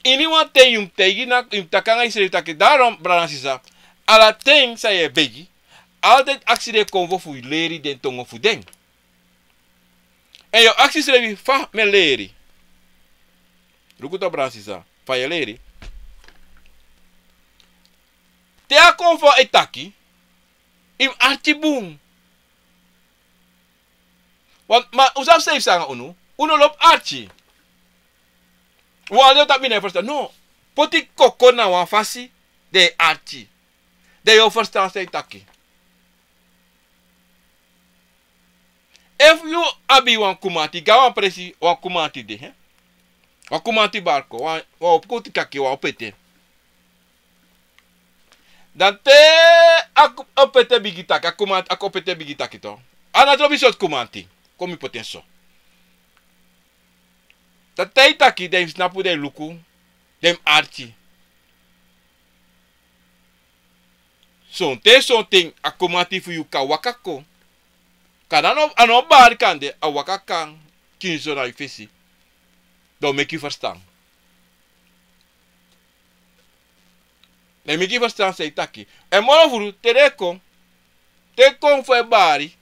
Iniwan ten yu mus taigi na, yu mus taki nanga yusrefi taki, daarom, brada, sisa, ala ten san yu e begi, altijd aksi den konfo fu yu leri den tongo fu den. Èn yu o aksi yusrefi fa mi e leri. Luku tu, brada, sisa, fa yu e leri. Te a konfo e taki, yu mus arki bun. Want, ma un sabi san yu sabi nanga unu, un no lobi arki. Wan leisi tapu mi no e ferstan. No. Poti koko na wan fasi, dan yu e arki. Dan yu o ferstan san yu e taki. Efu yu abi wan kumanti, go na wan presi, wan kumanti de, hè? Wan kumanti bari kon, wan, wan opo koti kaki, wan opo ete. Dan te a ku-, opo ete bigin taki, a kumanti, a opo ete bigin taki tu. A no trobi sortu kumanti, kon mi poti en so. Dan te yu taki, dan yu mus snapu, dan yu luku, dan yu mus arki. Sonten, sonten, a kumanti fu yu kan waka kon. Kande a no, a no bari kande, a waka kon kini so na yu fesi. Dan a o meki yu ferstan. Dan a o meki yu ferstan san yu e taki. Èn moro furu, te den e kon, te konfo e bari.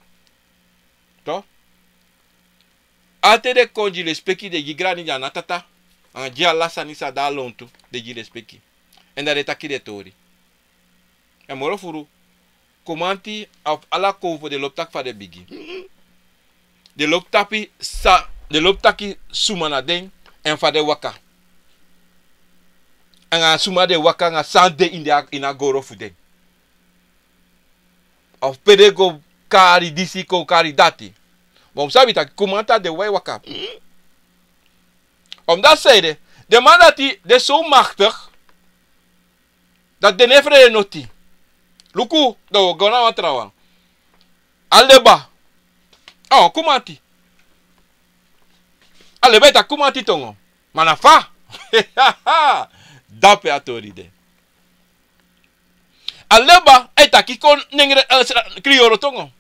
Toch? Ala ten den e kon, den e gi lespeki, den e gi grani, den e gi tata. Èn den e gi ala sani san de na lontu, den e gi lespeki. Èn dan den e taki den tori. Èn moro furu, kumanti, a fu ala konfo, den lobi taki fa den bigi. Den lobi taki san, den lobi taki suma na den, èn fa den waka. Anga suma den waka, anga san de ini a, ini a goro fu den. A fu pe den go kari disi, go kari dati. Ma un sabi taki kumanti, a de wai waka. Omdat zij de, den man dati, den so machtig, dati den no e frede noti. Luku, dan wi o go na wan trawan. A leba. A wan kumanti. A leba e taki kumanti tongo. Ma na fa. Dape a tori de. A leba e taki kon nengre, eh, sra-, kriyoro tongo.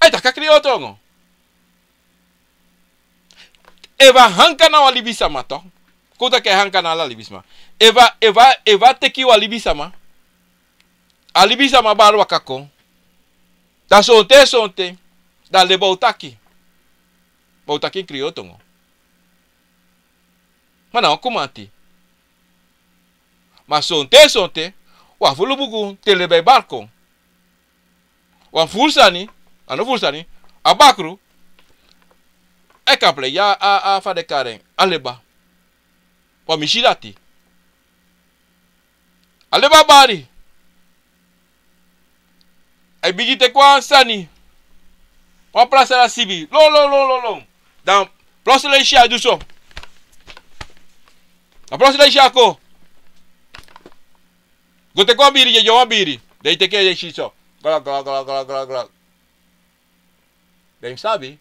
E taki a kriyoro tongo. Efu a hanka na wan libisama, toch? Kon taki a hanka na ala libisama. Efu a, efu a, efu a teki wan libisama, a libisama bari waka kon. Dan sonten, sonten, dan a leba o taki. Ma o taki ini kriyoro tongo. Ma na wan kumanti. Ma sonten, sonten, wan furu buku, te leba e bari kon. Wan furu sani, a no furu sani, a bakru, e kan prei a, a, a fa den e kari en, a leba. Wan mi si dati. A leba bari. A e bigin teki wan sani. Wan prasi a sibi. Lo, lo, lo, lo, lo. Dan, plotseling a si a du so. A prosi dan yu si a kon. Go teki wan biri, yu e gi wan biri. Dan yu teki en, yu e si so. Glak, glak, glak, glak, glak, glak. Dan yu sabi,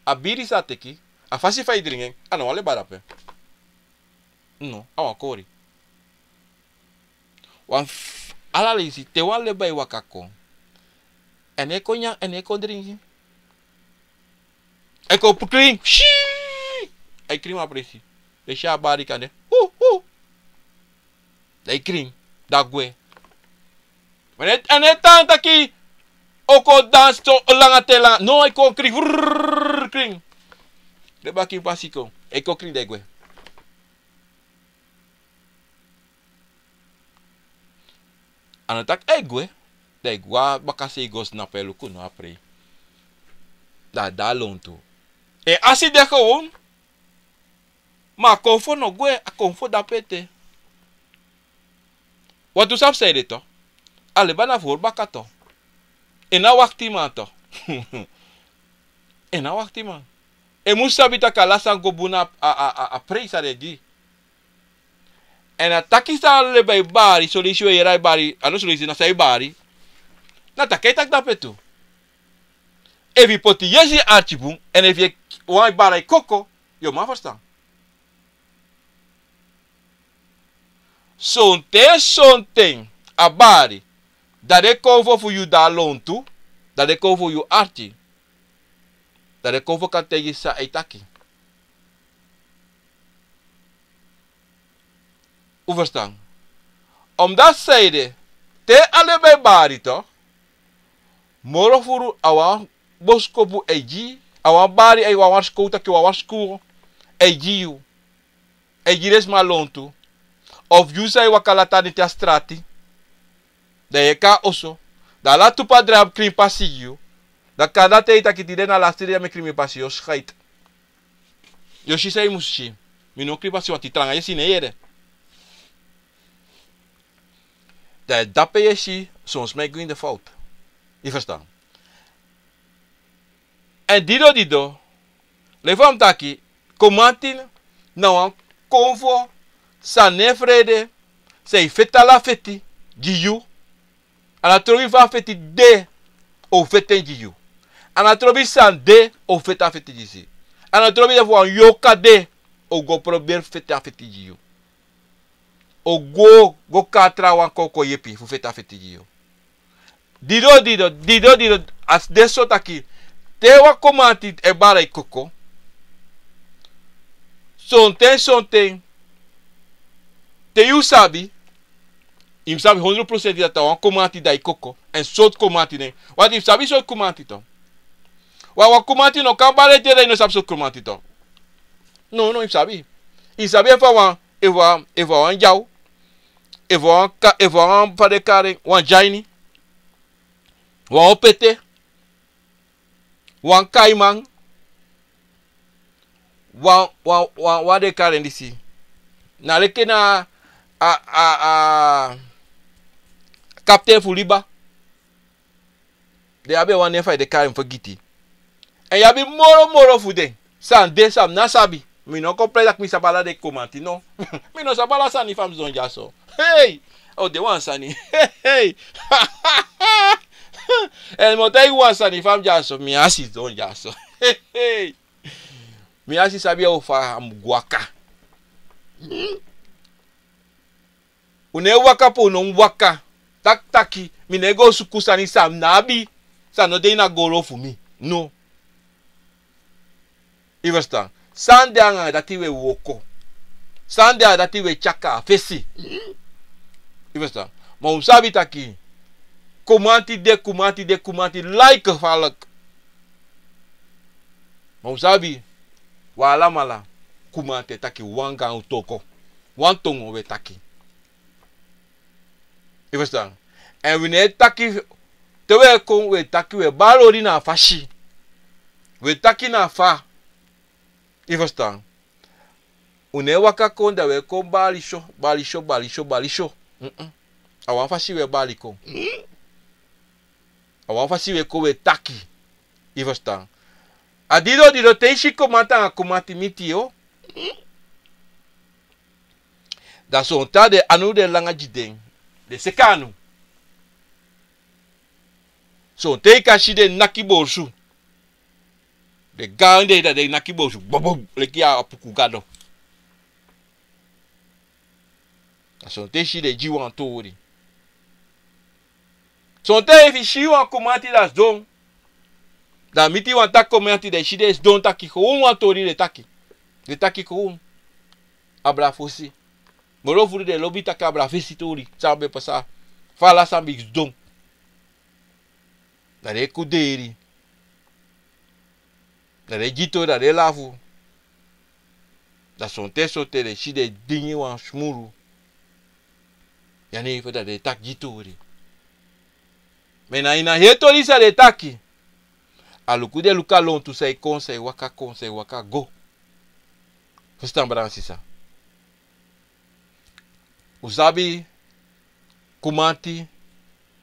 a biri san a teki, a fasi fa yu dringi en, a no wan leba dape. No, a wan kori. Wan f-, ala leisi, te wan leba e waka kon. Èn e kon nyan, èn e kon dringi. A e kon puru krin. Shii! A e krin wan presi. Dan yu si a bari kande. Hu, hu. Dan a e krin. Dan a gwe. Ma a no e tan taki a o kon dansi so langa te langa. No, a e kon krin. Vrrrr, krin. Leba krin pasi kon. A e kon krin dan a e gwe. A no taki a e gwe, dan a e gwe a bakasei go sinapu e luku no a prei. Dan a de a lontu. En a si de gewoon, ma a konfo no gwe, a konfo dape ete. Wantu sabi san ede to. A leba na fu hori baka to. En na waktiman to. En na waktiman. En musu sabi taki ala sani go bun na a, a, a, a prei san den e gi. Èn a taki san a leba e bari, son leisi wi e yere a e bari, a no son leisi na san a e bari. Na taki a e taki dape tu. Efu yu poti yesi arki bun, èn efu yu e wani bari a e koko, yu o man ferstan. Sonten, sonten, a bari, dan den konfo fu yu de a lontu, dan den konfo fu yu arki. Dan den konfo kan taigi san a e taki. Un ferstan. Omdati san ede, te a leba e bari to, moro furu a wan boskopu a e gi, a wan bari, a wan warskow taki, wan warskow a e gi yu. A e gi den sma lontu. Of yu san e waka lati a neti a strati. Dan yu e kon na oso. Dan ala tu pe a drai abi krin pasi gi yu. Dan kande te yu taki tide na lasti dei mi krin mi pasi, yu o schaiti. Yu o si san yu musu si. Mi no krin pasi, wanti tranga yesi ne yere. Dan dape yu e si son sma e go ini den fout. Yu ferstan. Èn dido dido, leki fa mi taki, komanti na wan konfo san no e frede, san e feti ala feti gi yu. A no trobi fa a feti de, a o feti en gi yu. A no trobi san de, a o feti a feti gi yu. A no trobi efu wan yorka de, a o go proberi feti a feti gi yu. A o go, go kon na trawan kon kon yepi fu feti a feti gi yu. Dido, dido, dido, dido, a si de so taki, te wan komanti e bari a e koko. Sonten, sonten, te yu sabi, yu mus sabi hondro prosenti dati a wan komanti di e koko, èn sortu komanti nen. Wanti yu mus sabi sortu komanti tu. Wan, wan komanti no kan bari ete dan yu no sabi sortu komanti tu. No, no, yu mus sabi. Yu mus sabi efu a wan, efu a wan, efu a wan dyaw, efu a wan ka-, efu a wan fa den e kari en, wan dyaini, wan opete, wan kaiman, wan, wan, wan, wan den e kari en disi. Na leki na a, a, a, kapten fu liba. Den abi wan nen fa den e kari en fu giti. Èn yu abi moro moro fu den. San de san mi no sabi. Mi no kon prei taki mi sabi ala den komanti, no. Mi no sabi ala sani fa mi sidon dyaso. Hei! A o de wan sani. Hei! Èn mi o taigi wan sani fa mi dyaso. Mi á sidon dyaso. Hei! Mi á si sabi a o fa a mu go waka. Un no e waka pe un no mu waka. Taki taki, mi no e go suku sani san mi no abi, san no de ini a goro fu mi. No. Yu ferstan. San de anga dati un e wooko. San de anga dati un e tyari kon na fesi. Yu ferstan. Ma un sabi taki, komanti de, komanti de, komanti lai gevaarlijk. Ma un sabi, un alamala, komanti e taki wan gaan toko. Wan tongo un e taki. Yu ferstan. Èn wi no e taki, te un e kon, un e taki, un e bari odi na a fasi. Un e taki na fa. Yu ferstan. Un no e waka kon dan un e kon bari so, bari so, bari so, bari so. Mm-mm. A wan fasi un e bari kon. A wan fasi un e kon un e taki. Yu ferstan. A dido dido te yu si komanti anga komanti miti yu. Da sonten a den anu de langa gi den. Den seki anu. Sonten i kan si den naki borsu. Den gaan de, da den naki borsu. Bobo, leki a puku gado. Da sonten i si den gi wan tori. Sonten efu i si wan kumanti da sidon. Da miti wan taki kumanti, da i si den sidon taki gewoon wan tori den taki. Den taki gewoon. Abra fosi. Moro furu den lobi taki abra fesi tori. San ben pasa. Fa ala san ben sidon. Da den e kuderi. Da den e gi tori, da den e lafu. Da sonten sonten den si den e dingi wan smuru. Ya ne fu da den e taki gi tori. Ma na ini a heri tori san den e taki. A luku den luku a lontu san e kon, san e waka kon, san e waka go. Fusutan, brada nanga sisa. Un sabi, kumanti,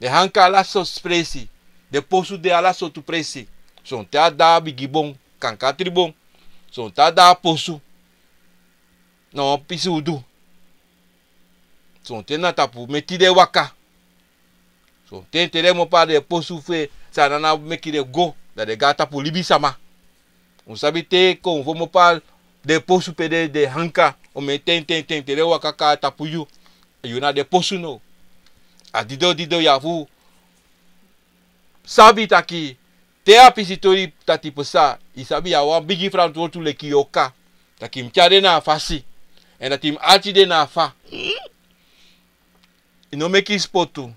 den hanka ala sortu presi, den posu de ala sortu presi. Sonten a dda bigi bon, kankan tri bon. Sonten a dda posu. Na wan pisi udu. Sonten na tapu meti den waka. Sonten te den mopo a den posu fu en, san na meki den go, da den go a tapu libisama. Un sabi te kon fu mopo a den posu pe den, den hanka, o meti ten, ten, ten, te den waka kon a tapu yu. Yu na den posu now. A didon didon ya fu sabi taki, te a pisi tori dati pasa, i sabi ya wan bigi frantwortu leki yoka. Taki mi tyari den na a fasi. Èn dati mi ati den na a fa. I no meki spotu.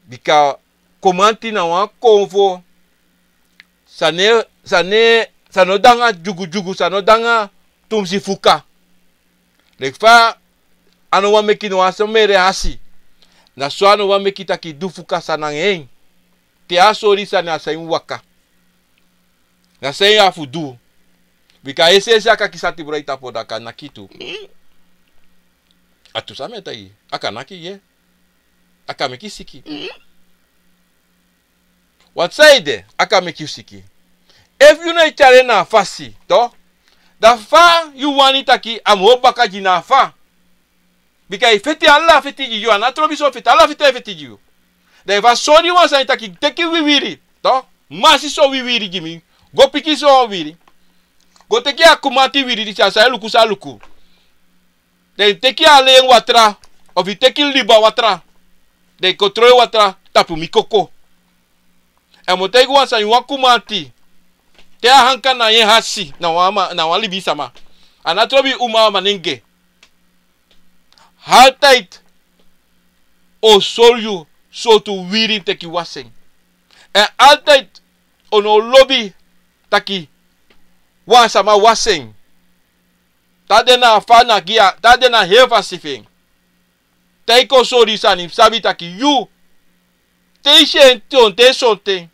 Bika kumanti na wan konfo. San no, san no, san no de nanga dyugudyugu, san no de nanga tumsi fuka. Leki fa a no wani meki no wan so mere hasi. Na so a no wani meki taki du fuka sani nanga en. Te a sori sani a san yu waka. Na san yu abi fu du. Bika esi esi a kan kisi a tibron a ini tapu, da a kan naki tu. A tu san mi e taigi. A kan naki, ye. A kan meki siki. Wan sani de, a kan meki yu siki. Efu yu no e tyari en na a fasi, to, da fa yu wani taki a mu o baka gi na a fa. Bika i feti, ala feti gi yu, a no trobi so feti, ala feti e feti gi yu. Da efu a sori wan sani taki teki wiwiri, to, masi so wiwiri gi mi, go piki so wiwiri. Go teki a kumanti wiwiri disi, a san e luku san a luku. Den teki a len watra, of i teki liba watra. Den kon tron watra tapu mi koko. Èn mi o taigi wan sani, wan kumanti, te a hanka na en hasi, na wan ma-, na wan libisama. A no trobi uma a manenge. Altijd o sori yu sortu wiwiri teki wasi en. Èn altijd o no lobi taki wan sama wasi en. Te a de na a fa na gi a, te a de na a heri fasi fu en. Te a kon sori yu sani, yu sabi taki yu, te i si en sonten sonten,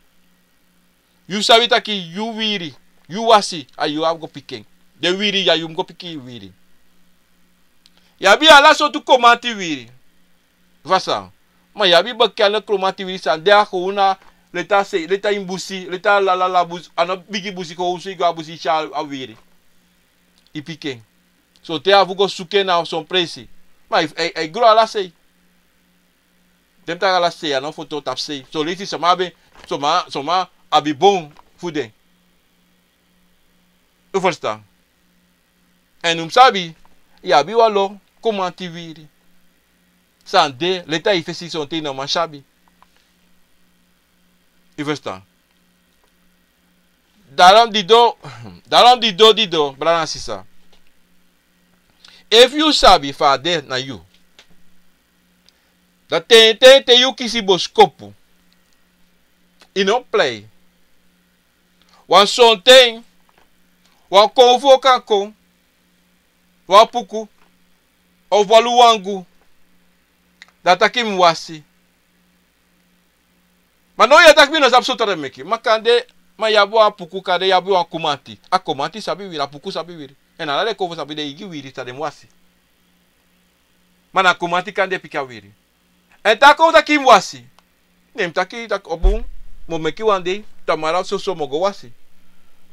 yu sabi taki yu wiwiri, yu wasi, a yu a go piki en. Den wiwiri ya yu mu go piki wiwiri. Yu abi ala sortu kumanti wiwiri. Fasa. Ma yu abi baka ala kumanti wiwiri san de a kon na leti a sei, leti a ini busi, leti a lala busi, a no bigi busi, kon so i go a busi i si a wiwiri. I piki en. Sonten a fu go suku en na son presi. Ma i, i, i gro ala sei. Den taki ala sei a no foto tapu sei. Son leisi sama abi, sama, sama abi bon fu den. Un ferstan. Èn un mu sabi, yu abi wan lo kumanti wiwiri. San de, leti a i fesi sonten yu no man sabi. Un ferstan. Daarom dido, daarom dido, dido, brada nanga sisa. Efu yu sabi fa a de na yu. Da ten, ten, te yu kisi bosikopu. I no plei. Wan sonten, wan konfo kan kon, wan puku, of wan luwangu, da taki mi wasi. Ma now yu e taki mi no sabi sortu a meki. Ma kande, ma yu abi wan puku, kande yu abi wan kumanti. A kumanti sabi wiri, a puku sabi wiri. Èn ala den konfo sabi den eigi wiri san den mu wasi. Ma na kumanti kande piki a wiri. Èn te a kon taki mi wasi. Ne mi taki, taki o bun, mi o meki wan dei, tamara soso mi o go wasi.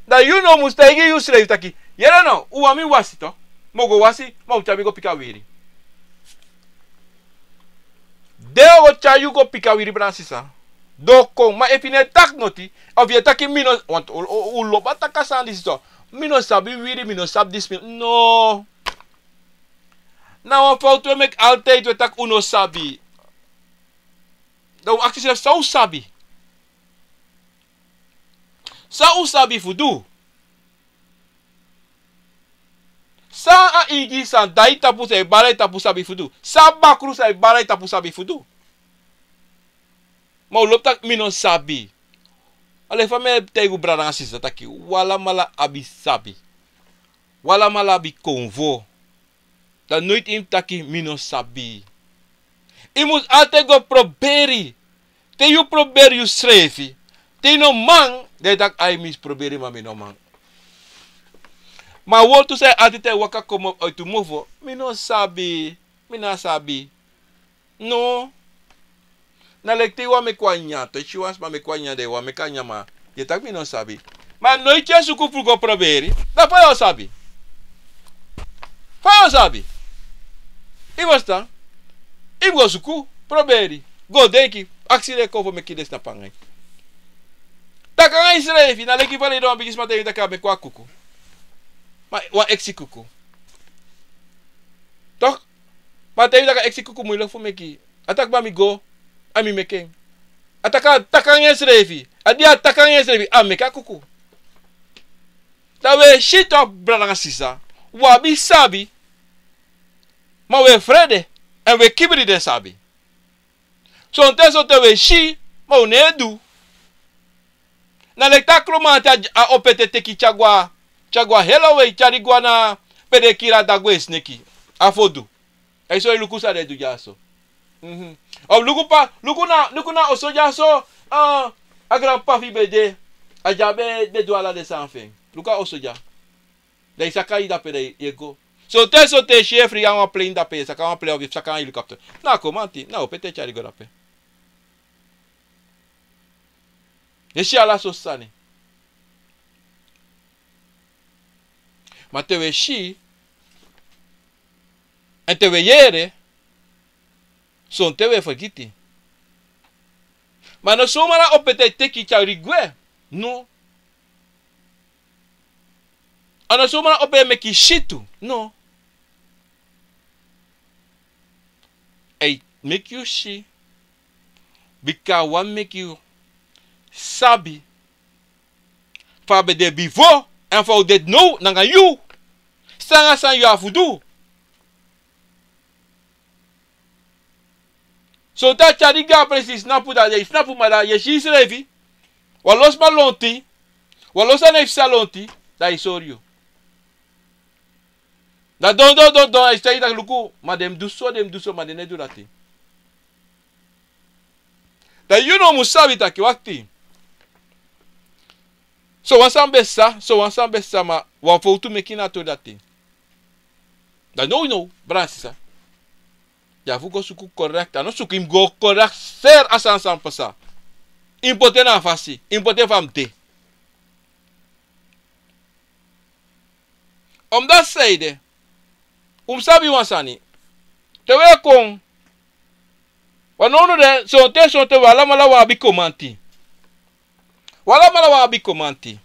Da yu now musu taigi yusrefi taki, yere no, un wani mi wasi to. Mi o go wasi, ma un tyari mi go piki a wiri. Den o go tyari yu go piki a wiri, brada nanga sisa. Den o kon, ma efu yu no e taki noti, efu yu e taki mi no, want un, un, un lobi taki a sani disi so. Mi no sabi wiri, mi no sabi disi, mi, no. Na wan fowtu wi e meki, altijd wi e taki un no sabi. Dan un aksi yusrefi san un sabi. San un sabi fu du? San a Ingi san dai tapu, san e bari tapu sabi fu du? San bakru san e bari tapu sabi fu du? Ma un lobi taki mi no sabi. A leki fa mi e taigi un, brada nanga sisa, taki un alamala abi sabi. Un alamala abi konfo. Dan noiti yu mus taki mi no sabi. Yu mus altijd go proberi. Te yu proberi yusrefi, te yu no man, dan yu taki: "Ai, mi mus proberi, ma mi no man." Ma a wortu san yu altijd e waka komopo uit yu mofo: "Mi no sabi, mi no sabi." No. Na leki te yu wani meki wan nyanyan, te yu si wan sma meki wan nyanyan, dan yu wani meki a nyanyan, ma yu e taki mi no sabi. Ma noiti yu e suku fu go proberi, dan fa yu o sabi? Fa yu o sabi? Yu e ferstan? Yu mus go suku, proberi, go denki, aksi den kon fu meki den snapu anga yu. Taki anga yusrefi, na leki fa den don, bigi sma, te yu taki a meki wan kuku. Ma wan eksi kuku. Toch? Ma te yu taki a eksi kuku muilek fu meki, a taki: "Ma mi go, a mi meki en." A taki, a taki anga ensrefi. A di a taki anga ensrefi, a meki a kuku. Dan wi e si toch, brada nanga sisa, wi abi sabi, ma wi e frede, èn wi e kibri den sabi. Sonten, sonten wi e si, ma wi no e du. Na leki te a kromanti, a, a opo ete teki tyari gwe, tyari gwe helo wei, tyari gwe na pe den e kiri a dagwe sneki. A fodu. A e sori, luku san den e du dyaso. Mhm. Of luku pa, luku na, luku na oso dyaso, ah, a granp'pa fu yu be de. A dya be, be du ala den sani fu en. Luku a oso dya. Dan yu saka yu dape, dan yu e go. Sonten, sonten yu si yu e fri anga wan plane dape, yu e saka wan plane of yu e saka anga helikopter. Na a kromanti, na a opo ete tyari go dape. Yu e si ala sortu sani. Ma te wi e si, èn te wi e yere, sonten wi e fergiti. Ma a no somar a opo ete e teki tyari gwe. No. A no somar a opo e meki yu si tu. No. A e meki yu si. Bika a wani meki yu sabi fa a be de bifo, èn fa a o de now nanga yu. San a san yu abi fu du. Sonten a tyari yu go a presi, yu snapu, dan yu e snapu, ma dan yu e si yusrefi. Wan lo sma lonti, wan lo sani e psa lonti, dan a e sori yu. Dan don, don, don, don, a e taigi yu taki luku, ma den mus du so, den mus du so, ma den no e du dati. Dan yu no mus sabi taki, wakti. Sowan sani be psa, sowan sani be psa, ma wan fowtu meki na a tori dati. Dan now, now, brada nanga sisa, yu abi fu go suku correct, a no suku, yu mus go correct, seri a sani san pasa. Yu mus poti en na a fasi, yu mus poti en fa a mus de. Omdati saide, un mus sabi wan sani. Te wi e kon, wan nownow de, sonten, sonten wi alamala wi abi kromanti. Wi alamala wi abi kromanti.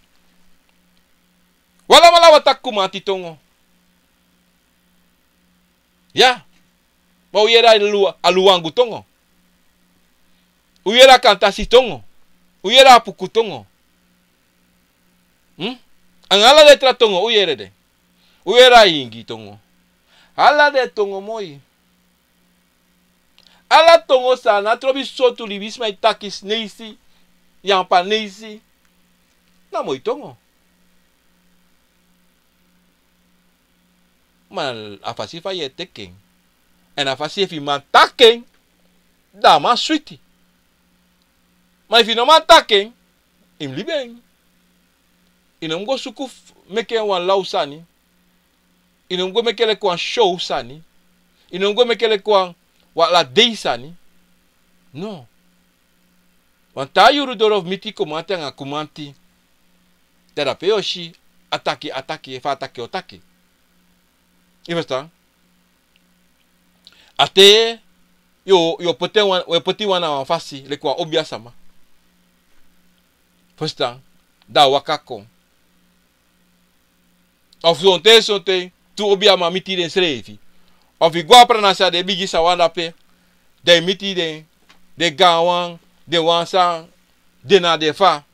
Wi alamala wi e taki kromanti tongo. Ya. Ma un yere a Lu-, a Luwangu tongo. Un yere a Kantasi tongo. Un yere a Apuku tongo. Hmm? Anga ala den tra tongo, un yere den. Un yere a Ingi tongo. Ala den tongo moi. Ala tongo san na trobi sortu libisma e taki, Sneisi, Yampanesi. Na moi tongo. Ma a fasi fa yu e teki en, èn a fasi efu yu man taki en, dan a man switi. Ma efu yu no man taki en, yu mus libi en. Yu no mus go suku f-, meki en wan law sani. Yu no mus go meki en leki wan show sani. Yu no mus go meki en leki wan, wan ala dei sani. No. Wan taa yuru doro fu miti kromanti anga kromanti. Dan dape yu o si a taki, a taki, fa a taki o taki. I ferstan? A te yu o, yu o poti en wan, yu o poti en wan na wan fasi, leki wan obia sama. Ferstan? Dan a waka kon. Of sonten, sonten, tu obia man miti den srefi. Of i go a pranasi a den bigi sawan dape, dan i miti den, den gaanwan, den wan san de na den fa.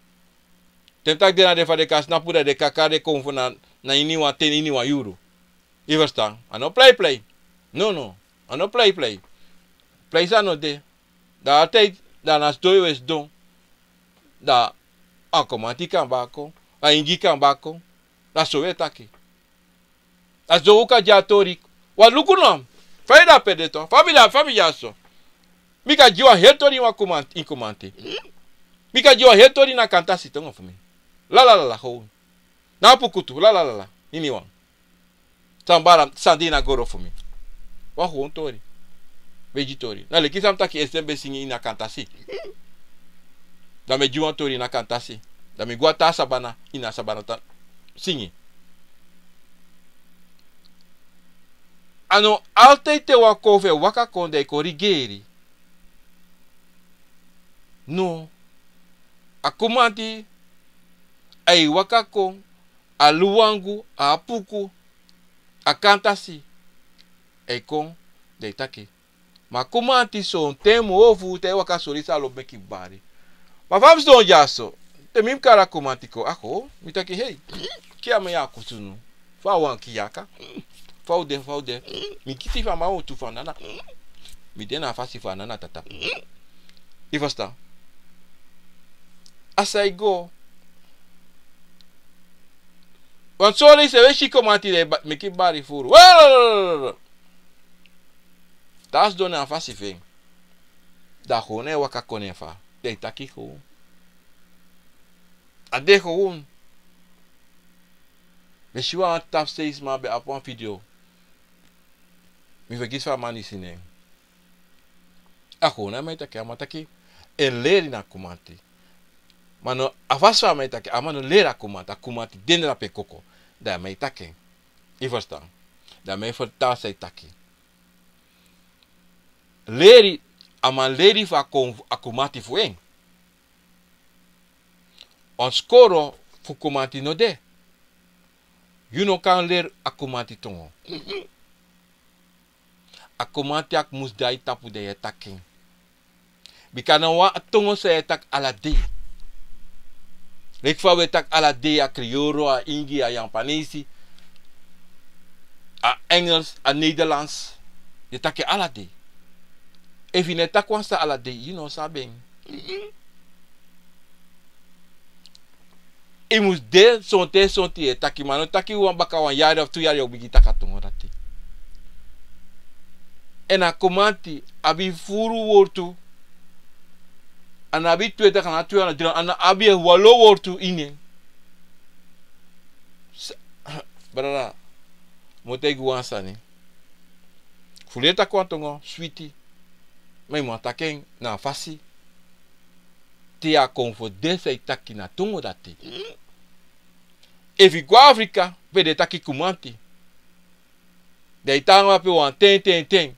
Te mi taki de na den fa, den kan snapu dati den kaka, den kon fu na, na ini wan ten, ini wan yuru. I ferstan? A no prei prei. No, no. A no prei prei. Prei san no de. Dan altijd, dan na sidon yu e sidon. Dan a komanti kan baka kon, a ingi kan baka kon. Dan so wi e taki. A so wi kan gi a tori. Wan luku no. Fa yu de ape de tu. Fa mi de, fa mi de ya so. Mi kan gi wan heri tori ini wan komanti, ini komanti. Mi kan gi wan heri tori ini a kantasi tongo fu mi. Lalalala, ho. Na a puku tu, lalalala. Ini wan. San bari, san de ini a goro fu mi. Wan hownu tori. Begi tori. Na leki san mi taki, esten mi be singi ini a kantasi. Dan mi e gi wan tori ini a kantasi. Dan mi go a taa sabana, ini a sabana tan singi. A no altijd te wan kon fu e waka kon dan i kon rigeri. No. A komanti, a e waka kon, a luwangu, a apuku, a kantasi. A e kon, dan i taki. Ma a komanti sonten moo fu te a e waka sori san a lobi meki bari. Ma fa mi sidon dyaso, te mi kari a komanti kon, ako, mi taki, hei, ki a man ya a kusunu. Fa a wani kiyaka. Fa u de, fa u de. Mi kisi fu a man o tu fu a nana. Mi de na a fasi fu a nana tata. I ferstan? A sa e go. Wan sori se we si komanti de ba-, meki bari furu. Wel! Te a sidon na a fasi fu en. Dan a hownu e waka kon na en fa. Dan i taki hownu. A de hownu. Mi si wan tapu sei sma be abi wan video. Mi fergiti fa a man disi nen. A hownu a man e taki, a man taki, en leri na komanti. Ma no, a fasi fa a man e taki, a man no leri a komanti, a komanti de na pe koko. Dan a man e taki en. I ferstan? Dan a man e fertali san a e taki. Leri, a man leri fu a kon-, a komanti fu en. Wan skoro fu komanti no de. Yu no kan leri a komanti tongo. A komanti a mus de a i tapu dan yu e taki en. Bika na wan tongo san yu e taki ala dei. Leki fa wi e taki ala dei, a kriyoro, a ingi, a yapanesi, a Engels, a Nederlands. Yu e taki ala dei. Efu yu no e taki wan sani ala dei, yu no sabi en. I mus de sonten sonten yu e taki, ma no taki wan baka wan yari of tu yari yu o bigin taki a tongo dati. Èn a komanti abi furu wortu. A no abi tu e taki, a no abi tu e taki, a no abi e walo wortu ini en. Sa-, brada, mi o taigi wan sani. Fu leri taki wan tongo switi. Ma i mu taki en na a fasi te a kon fu de san i taki na tongo dati. Efu i go Afrika, pe den e taki komanti, dan i tan dape wan ten, ten, ten.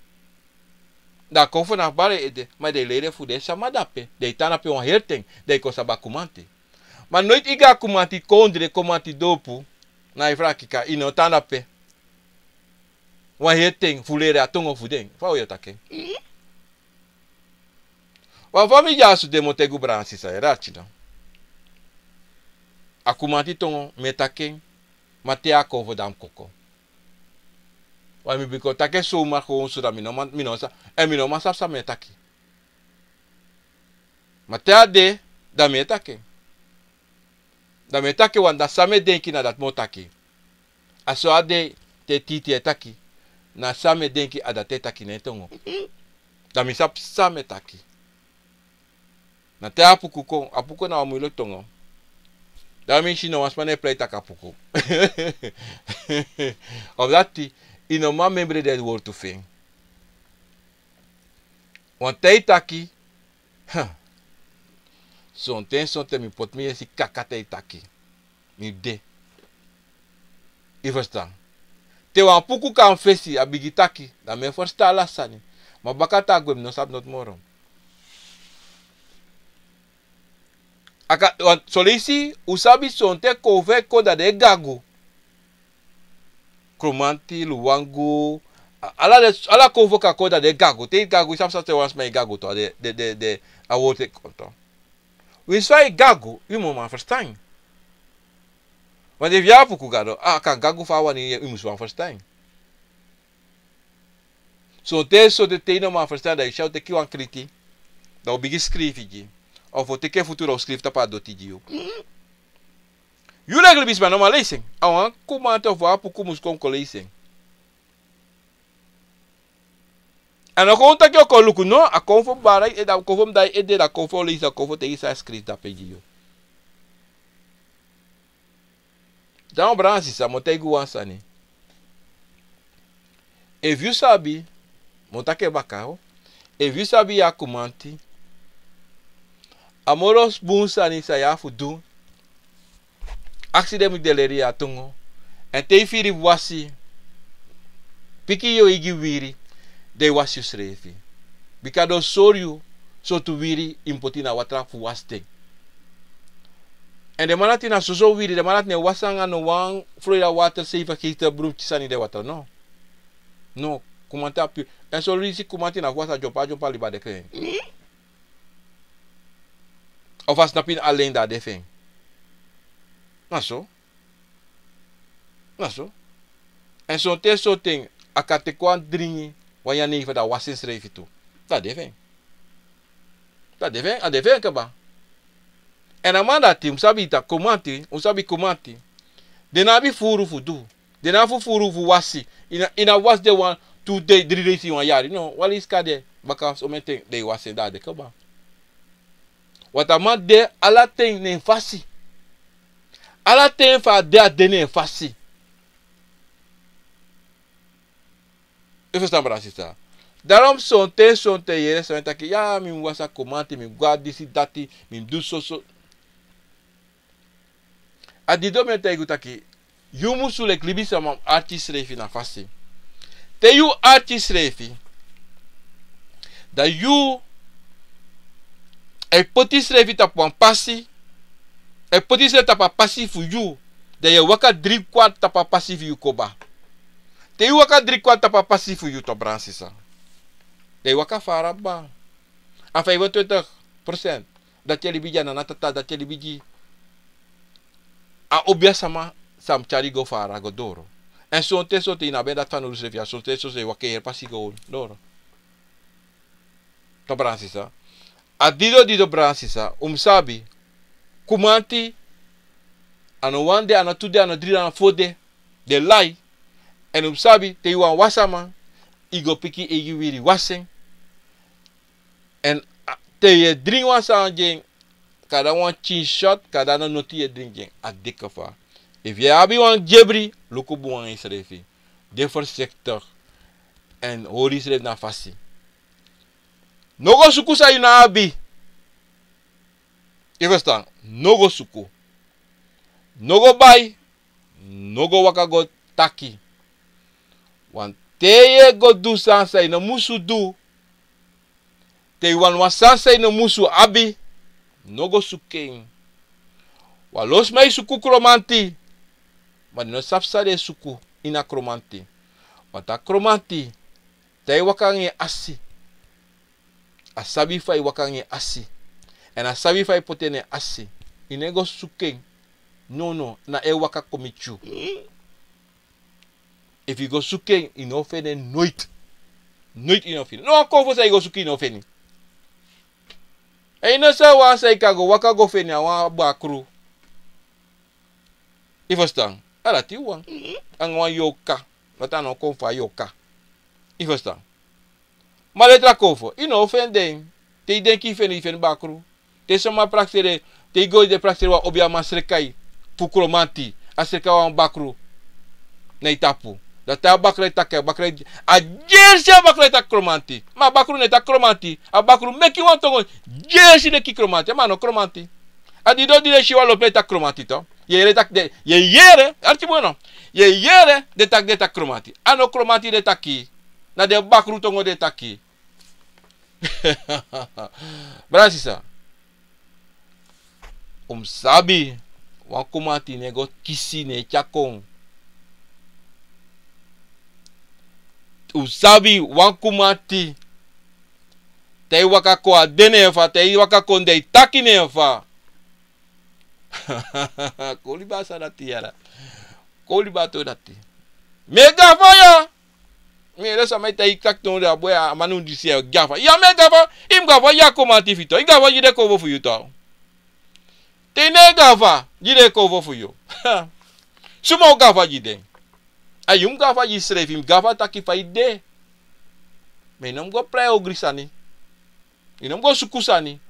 Dan a kon fu na bari ede, ma den e leri fu den sama dape. Dan i tan dape wan heri ten, dan i kon sabi a komanti. Ma noiti i go a komanti kondre, komanti dopu, na Afrika, i no tan dape wan heri ten fu leri a tongo fu den. Fa wi o taki en? Wan fa mi dyaso de, mi o taigi un brada, sisa, yu e rati no. A komanti tongo mi e taki en, ma te a kon fu dan mi koko. Wan mi bigin taki en so, ma kon so dan mi no man, mi no sa, èn mi no man sabi san mi e taki. Ma te a de, dan mi e taki en. Dan mi e taki en, want dan san mi e denki na dati mi o taki. A so a de te titi e taki. Na san mi e denki, a dati e taki na en tongo. Dan mi sabi san mi e taki. Na te a apuku kon, apuku na wan muilu tongo. Dan mi si no wan sma no e prei taki apuku. Of dati, i no man memre den wortu fu en. Want te i taki, ha. Sonten, sonten mi poti mi yesi kaka te i taki. Mi de. I ferstan? Te wan puku kon na mi fesi, a bigin taki, dan mi e ferstan ala sani. Ma baka te a gwe, mi no sabi noti moro. A kan, wan, son leisi, un sabi sonten konfo e kon dan den e gagu. Kromanti, Luwangu, a-, ala den, ala konfo kan kon dan den e gagu. Te i gagu, i sabi san te wan sma e gagu tu, den, den, den, den, a wortu e kon tu. Winsi fa i gagu, i mu man ferstan. Want efu yu abi fuku gado, a kan gagu fa a wani, i mus man ferstan. Sonten, sonten te i no man ferstan, dan i si a o teki wan kriti, dan a o bigin skrifi gi yu. Of a o teki en futu, dan a o skrifi tapu a doti gi yu. Yu leki libisma no man leisi en. A wan Kromanti of wan Apuku mus kon, kon leisi en. A no kon taki a o kon luku, no, a kon fu bari, e, a kon fu mu dai ede, a kon fu leisi, a kon fu taigi san a skrifi dape gi yu. Dan, brada nanga sisa, mi o taigi un wan sani. Efu yu sabi, mi o taki en baka o. Efu yu sabi yu a Kromanti, a moro bun sani san yu abi fu du, aksi den mus de leri yu a tongo. Èn te i firi fu wasi, piki yu eigi wiri, dan i wasi yusrefi. Bika den o sori yu sortu wiri i mus poti na watra fu wasi den. Èn den man dati na soso wiri, den man dati no e wasi nanga no wan Florida water, zeven geesten broemtje sani, den watra, no. No, Kromanti a puru. Èn son leisi Kromanti na fu wasi, a dyompo, a dyompo a liba de kren. Of a snapu ini a len, dan a de fu en. Na so. Na so. Èn sonten, sonten a kan teki wan dringi, wan jenever, dan a wasi ensrefi tu. Dan a de fu en. Dan a de fu en, a de fu en kaba. Èn a man dati, un sabi taki Kromanti, un sabi Kromanti. Den no abi furu fu du. Den no abi furu fu wasi. I no, i no wasi den wan tu dei, dri dei, wan yari. No, wan leisi kande, baka somen ten den e wasi en, dan a de kaba. Want a man de ala ten na en fasi. Ala ten fa a de, a de na en fasi. Yu e ferstan, brada nanga sisa. Daarom sonten, sonten yere san e taki, ya, mi mus wasi a Kromanti, mi mus go a disi dati, mi mus du soso. A didon mi e taigi un taki, yu musu leki libisma mus arki yusrefi na fasi. Te yu arki yusrefi, dan yu e poti yusrefi tapu wan pasi, e poti yusrefi tapu a pasi fu yu, dan yu e waka dri kwart tapu a pasi fu yu kaba. Te yu waka dri kwart tapu a pasi fu yu, to, brada nanga sisa, dan yu waka fara kaba. A vijfentwintig procent. Dati e libi gi a nana tata, dati e libi gi a obiasma san mus tyari go fara go doro. Èn sonten, sonten i no abi en dati fanowdu srefi, a sonten, sonten i waka heri pasi go doro. To, brada nanga sisa. A didon, didon, brada nanga sisa, un mus sabi, Kromanti, a no wan dei, a no tu dei, a no dri dei, a no fo dei, den e lai. Èn un mus sabi, te i wani wasi a man, i go piki i eigi wiri wasi en. Èn, a, te yu e dringi wan sani gi en, kande wan pikin shot, kande noti yu e dringi gi en, a de kaba. Efu yu abi wan gebri, luku bun anga yusrefi. De voorzichtig. Èn hori yusrefi na fasi. No go suku san yu no abi. Yu e ferstan? No go suku. No go bai. No go waka go taki. Want te yu e go du sani san yu no musu du, te yu wani wan sani san yu no musu abi, no go suku en. Wan lo sma e suku Kromanti, ma den no sabi san den e suku ini a Kromanti. Want a Kromanti, te a e waka anga en asi, a sabi fa a e waka anga en asi. Èn a sabi fa a e poti en na en asi. Yu no e go suku en. No, no, na en e waka kon miti yu. Efu yu go suku en, yu no o feni en noiti. Noiti yu no o feni en. No wan konfo san yu go suku, yu no o feni en. Èn yu no sabi wan san yu kan go waka go feni, a wan bakru. Yu e ferstan? A dati wan. Anga wan yoka. Dati a no konfo, a yoka. Yu e ferstan? Ma den tra konfo, yu no o feni den. Te yu denki yu feni, yu feni bakru. Te sma prakseri, te yu go, yu de prakseri wan obiaman sreka yu fu Kromanti, a sreka wan bakru na yu tapu. Dan te a bakru e taki, a bakru e, a dyersi a bakru e taki Kromanti. Ma a bakru no e taki Kromanti. A bakru meki wan tongo dyersi leki Kromanti, ma a no Kromanti. A didon, didon e si wan lobi e taki Kromanti, to. Yu e yere taki den, yu e yere, arki bun no. Yu e yere den taki, den taki Kromanti. A no Kromanti den taki. Na den bakru tongo den taki. Brada sisa. Un mus sabi, wan Kromanti no e go kisi, no e tyari kon. Un sabi, wan Kromanti, te yu waka kon a de na en fa, te yu waka kon dan yu taki na en fa. Kon libi a sani dati yara. Kon libi a tori dati. Mi e gafa ya. Mi e lesi a man e taigi taki tongo de a boi a man un disi e gafa. Ya mi e gafa, yu mus gafa yu a Kromanti fu yu tu. Yu gafa gi den konfo fu yu tu. Te yu no e gafa gi den konfo fu yu. Suma o gafa gi den? A yu mus gafa gi yusrefi, yu mus gafa taki fa yu de. Ma yu no mus go prai ogri sani. Yu no mus go suku sani.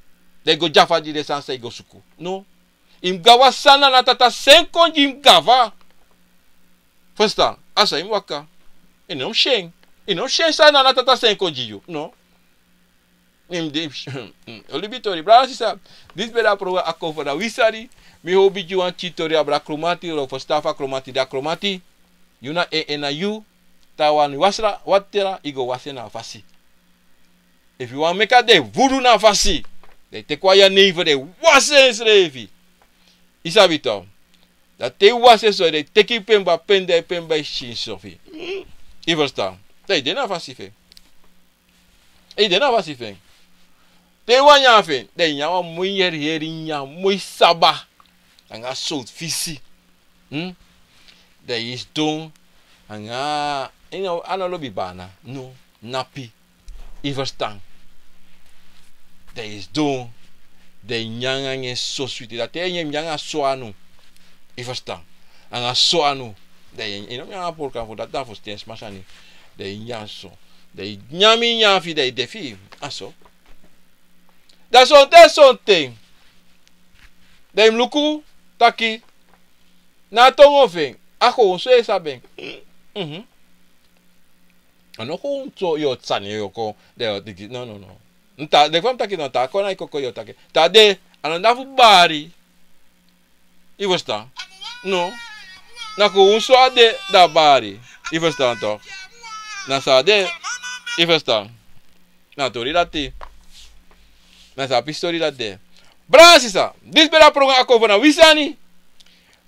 Dan yu go gafa gi den sani san yu go suku. No. Yu mus gafa san Nana Tata seni kon gi yu, mus gafa. Fusutan, a so yu mus waka. Yu no mus syen. Yu no mus syen san Nana Tata seni kon gi yu. No. Yu mus de, o libi tori. Brada sisa, disi ben de a program Akomfo na wi sani. Mi howpu gi wan pikin tori abra Kromanti, yu fusutan fa Kromanti de a Kromanti. Yu na en, en na yu. Taawan e wasi na watra, yu go wasi en na a fasi. Efu yu wani meki a de vudu na a fasi, dan yu teki wan jenever, dan yu wasi ensrefi. Yu sabi tok. Dan te yu wasi en so, dan yu teki yu pemba, penda yu pemba, yu si yu sofi. Yu fusutan. Dan yu de na a fasi fu en. Yu de na a fasi fu en. Te yu wani nyan fu en, dan yu nyan wan moi yeri yeri nyan, moi saba. Nanga sowtu fisi. Hmm? Dan yu sidon nanga, yu no, a no lobi bana. No, napi. Yu fusutan. Dan yu sidon, dan yu nyan nanga en so switi. Dan te yu nyan, yu nyan nanga so anu. Yu fusutan. Nanga so anu. Dan yu, yu no nyan a program fu dati, dan fu sten sma sani. Dan yu nyan so. Dan yu nyan mi nyan fu yu, dan yu de fu yu. A so. Dan sonten, sonten. Dan yu mus luku taki na a tongo fu en, a gowon so yu e sabi en. Mhm. A no gowon so yu o sani yu o kon, dan yu o teki, no, no, no. Taa, leki fa mi taki no, taa kon na yu koko yu o taki. Taa de, a no de fu bari. Yu fusutan? No. Na gowon so a de, dan a bari. Yu fusutan tok. Na so a de. Yu fusutan? Na tori dati. Na so a pisi tori dati de. Brada sisa, disi ben de a program Akomfo na wi sani.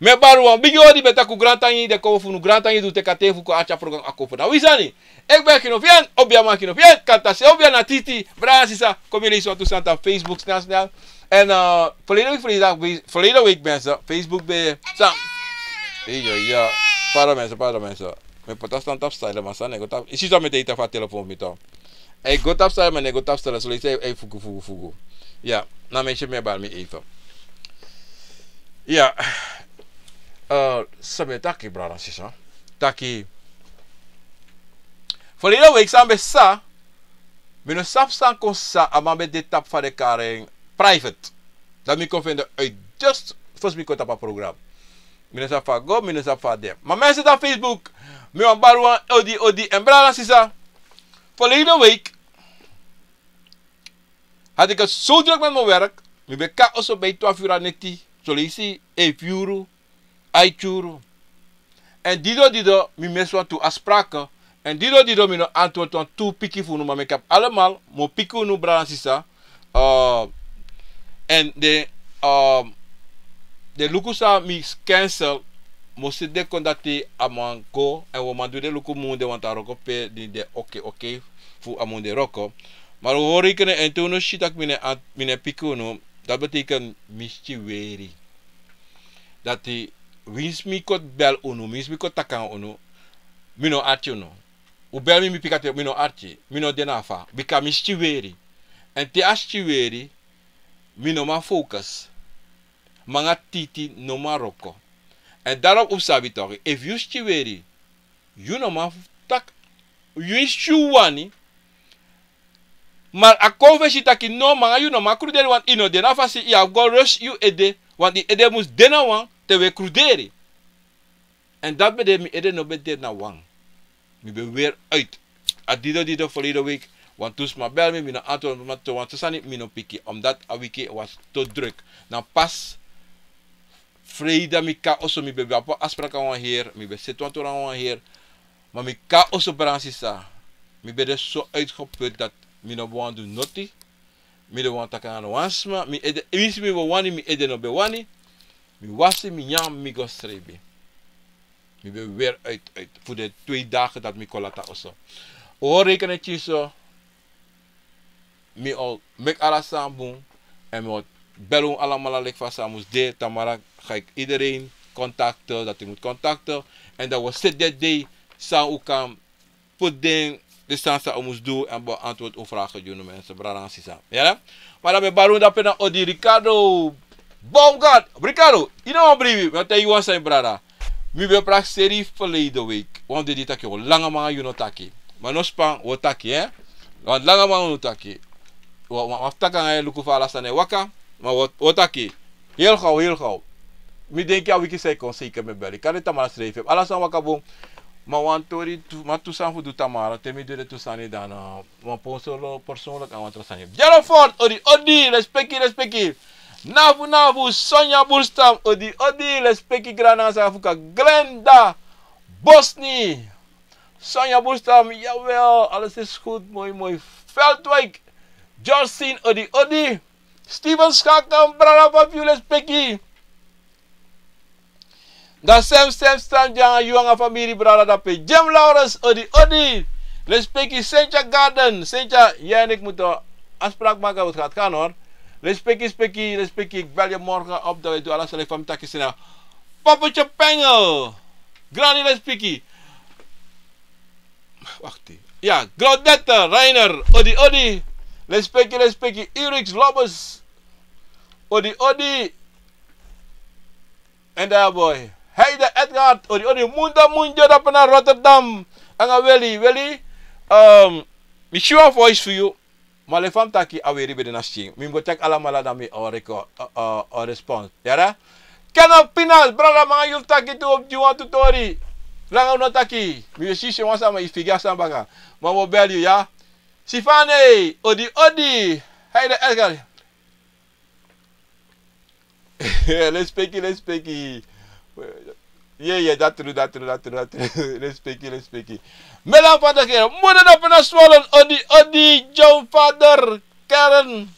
Mi e bari wan bigi odi, mi e taki un grantangi, den konfo fu unu, grantangi di un teki a ten fu kon arki a program Akomfo na wi sani. Eki ben a Kino Fian, obiaman Kino Fian, kantasi obia na titi, brada sisa, kon mi leisi wantu sani tapu Facebook, snel, snel. En, eh, verleden week, verleden week, verleden week, mensen, Facebook ben, sa-, hey, yo, yo, pardon, mensen, pardon, mensen. Mi e poti a sani tapu silent, ma sani e go tapu, yu si san mi e taigi yu tapu a telefon fu mi tok. A e go tapu silent, ma a no e go tapu silent, so leisi a e fugu, fugu, fugu. Ya, na mi e si mi e bari mi even. Ya. Eh, san mi e taki, brada, sisa. Taki. Verleden week san ben sa, mi no sabi san kon sa, a man ben de tapu fa den kari en private. Dan mi kon feni uit, just fosi mi kon tapu a program. Mi no sabi fa a go, mi no sabi fa a de. Ma mensen tapu Facebook, mi wani bari wan odi, odi, en brada, sisa. Verleden week had ik het zo druk met mijn werk. Mi ben kon oso bij twaalf uur a neti, so leisi efu uur, aiti uur. En dido dido, mi mesi wantu afspraken. En dido dido, mi no antwoord wantu piki fu unu, ma mi kan allemaal, mi o piki unu, brada, sisa. Eh, en den, eh, den luku san mi cancel, mi o seti den kon dati a man go, en wi o man du den luku mun den wanta wroko pe di den oké, oké, fu a mun den wroko. Ma wi o rekenen en te unu si taki mi no e ant-, mi no e piki unu, dati betekent mi sikin weri. Dati winsi mi kon bel unu, winsi mi kon taki nanga unu, mi no arki unu. Un bel mi, mi piki a telefon, mi no arki, mi no de na fa, bika mi sikin weri. En te a sikin weri, mi no man focus. Mi nanga titi no man wroko. En daarom un sabi tok, efu yu sikin weri, yu no man taki, yu e si yu wani, ma a kon fu e si taki no, mi nanga yu no man kruderi, want yu no de na fasi, yu abi go rust yu ede, want yu ede mus de na wan te wi e kruderi. En dati ben de, mi ede no ben de na wan. Mi ben weri uit. A dido dido verleden week, wantu sma bel mi, mi no antwoord, ma te wantu sani mi no piki, omdat a wiki was te druk. Na pas Freida mi kon na oso, mi ben abi wan afspraak nanga wan heri, mi ben seti wantu nanga wan heri. Ma mi kon na oso, brada nanga sisa, mi ben de so uitgeput dati mi no ben wani du noti. Mi no ben wani taki nanga no wan sma, mi ede, winsi mi ben wani, mi ede no ben wani. Mi wasi, mi nyan, mi go srebi. Mi ben weri uit, uit fu den twee dagen dati mi kon lati na oso. Un o reikeni en pikinso. Mi o meki ala sani bun. Èn mi o bel un alamala leki fa a sani mus de. Tamara ga ik iedereen contacten, dati un mus contacten. Èn dan wi o seti den dei san un kan poti den, den sani san un mus du, èn beantwoord un vragen gi unu mensen, brada nanga sisa. Yere? Ma dan mi e bari un dape na odi Ricardo Baumgart. Ricardo, yu no wan bribi, mi o taigi yu wan sani, brada. Mi ben prakseri yu verleden week. Wan dei di taki, wan langa man yu no taki. Ma no span, wi o taki, hè? Wan langa man wi no taki. Wi, wi, wi fu taki nanga yu, luku fa ala sani e waka. Ma wi o, wi o taki. Heel gauw, heel gauw. Mi denki a wiki san e kon, zeker mi e bel yu. Kande tamara srefi, ala sani waka bun. Ma wan tori tu, ma tu sani fu du tamara. Te mi du den tu sani dan, eh, wan persoonlijk, persoonlijk en wan tra sani. Gerald Ford, odi, odi, respeki, respeki. Nafu, nafu, Sonja Bulstam, odi, odi, respeki, grani nanga sisa fu ka Glenda Bosni. Sonja Bulstam, jawel, alles is goed, mooi, mooi. Veldwijk, Jorsien, odi, odi. Steven Schaken, brada, fa yu, respeki. Dan Sam, Sam, Sam, dya nanga yu nanga famiri, brada, dape. Jim Lawrence, odi, odi. Respeki, Sentia Garden, Sentia, yu en ik mus afspraak maken, het gaat gaan, hoor. Respeki, respeki, respeki, ik bel je morgen op, dan we doen alles, alleen van taki sina. Papetje Pengel, grani, respeki. Wacht. Ja, Claudette Reiner, odi, odi. Respeki, respeki, Urix Lobbes, odi, odi. En daar, boy. Heide Edgard, odi, odi. Munda Munjo, dape na Rotterdam. Nanga Willy, Willy. Ehm, mi si wan voice fu yu. Ma leki fa mi taki, a weri ben de na skin. Mi mus go check alamala, dan mi o reko, eh, eh, o respond. Yere? Kenneth Pinas, brada, mi nanga yu fu taki tu, fu gi wantu tori. Langa un no taki. Mi ben si yu si wan sani, ma yu figi a sani baka. Ma mi o bel yu, ya. Sifane, odi, odi. Heide Edgard. Respeki, respeki. Ye, ye, dati tru, dati tru, dati tru, dati tru. Respeki, respeki. Melan Van der Geer, muda dape na Swollen, odi, odi, John Vader, Karen.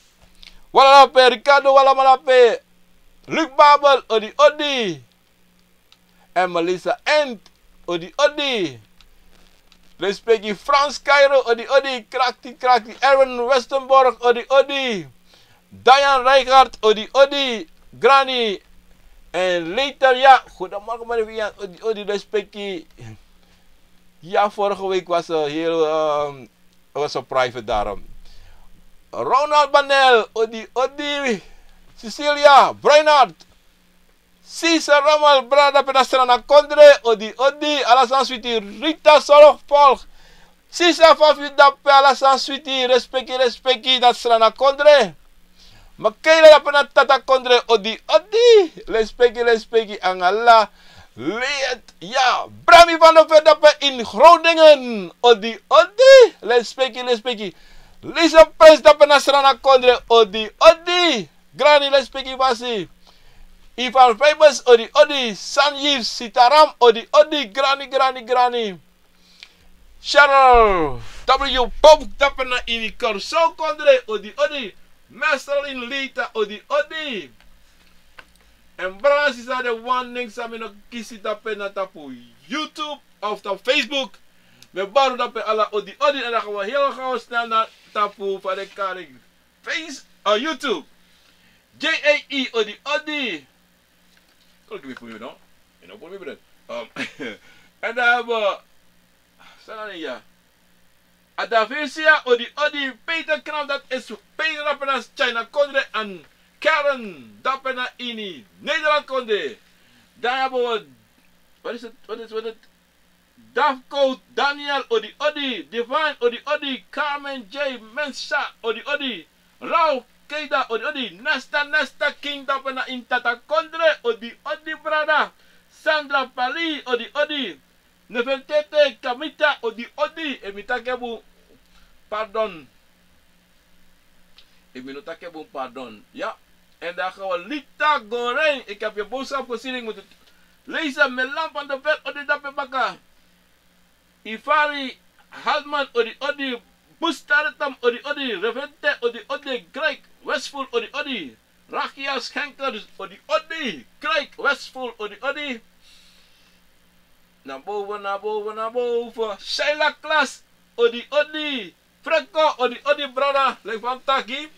Wala dape, Ricardo, wala ma dape. Luc Babel, odi, odi. En Melissa Ent, odi, odi. Respeki, Frans Cairo, odi, odi. Krakti, krakti, Erwin Westenborg, odi, odi. Diane Reichardt, odi, odi. Grani. En later, ja, goedemorgen, meneer Vian, odi, odi, respeki. Ja, vorige week was er heel, ehm, was er private daarom. Ronald Banel, odi, odi. Cecilia Breinhardt. Sisa Ramal, brada, dape na Sranan Kondre, odi, odi, ala sani switi. Rita Solog Volg. Sisa, fa fu yu dape, ala sani switi, respeki, respeki, na Sranan Kondre. Makela, dape na Tata Kondre, odi, odi, respeki, respeki, nanga ala. Leet, ya, Brami van der Vet, dape in Groningen, odi, odi, respeki, respeki. Lisa Prince, dape na Sranan Kondre, odi, odi. Grani, respeki, fasi. Ivan Febus, odi, odi. Sanjeev Sitaram, odi, odi. Grani, grani, grani. Cheryl W Pop, dape na ini Curaçao Kondre, odi, odi. Marceline Lita, odi, odi. En brada, sisa, den wan nen san mi no kisi dape na tapu YouTube of tapu Facebook. Mi e bari un dape ala, odi, odi. En dan gaan we heel gauw snel na tapu van de Karik. Face, uh, YouTube. J A E, odi, odi. Kol ki mi pun yu, no? Yu no pun mi, bro. Um, en dan hebben we, san na nen ya. Adavesia, odi, odi. Peter Knaap, dat is Peter dape na China Kondre, en Karen dape na ini Nederland Kondre. Dan hebben we, wat is het, wat is, wat is het? Dafco Daniel, odi, odi. Divine, odi, odi. Carmen J Mensah, odi, odi. Ralph Keita, odi, odi. Nesta, Nesta King, dape na ini Tata Kondre, odi, odi, brada. Sandra Pali, odi, odi. Nefertete Kamita, odi, odi. Efu mi taki en bun, pardon. Efu mi no taki en bun, pardon. Ya. En dan gaan we Lita Goring. Ik heb je boodschap gezien. Ik moet het lezen. Melan van de Vet, odi dape baka. Ivari Halman, odi odi. Bustaritam, odi odi. Revente, odi odi. Greg Westful, odi odi. Rakia Schenkers, odi odi. Greg Westful, odi odi. Na boven, na boven, na boven. Sheila Klas, odi odi. Franco, odi odi, brada. Leki fa mi taki,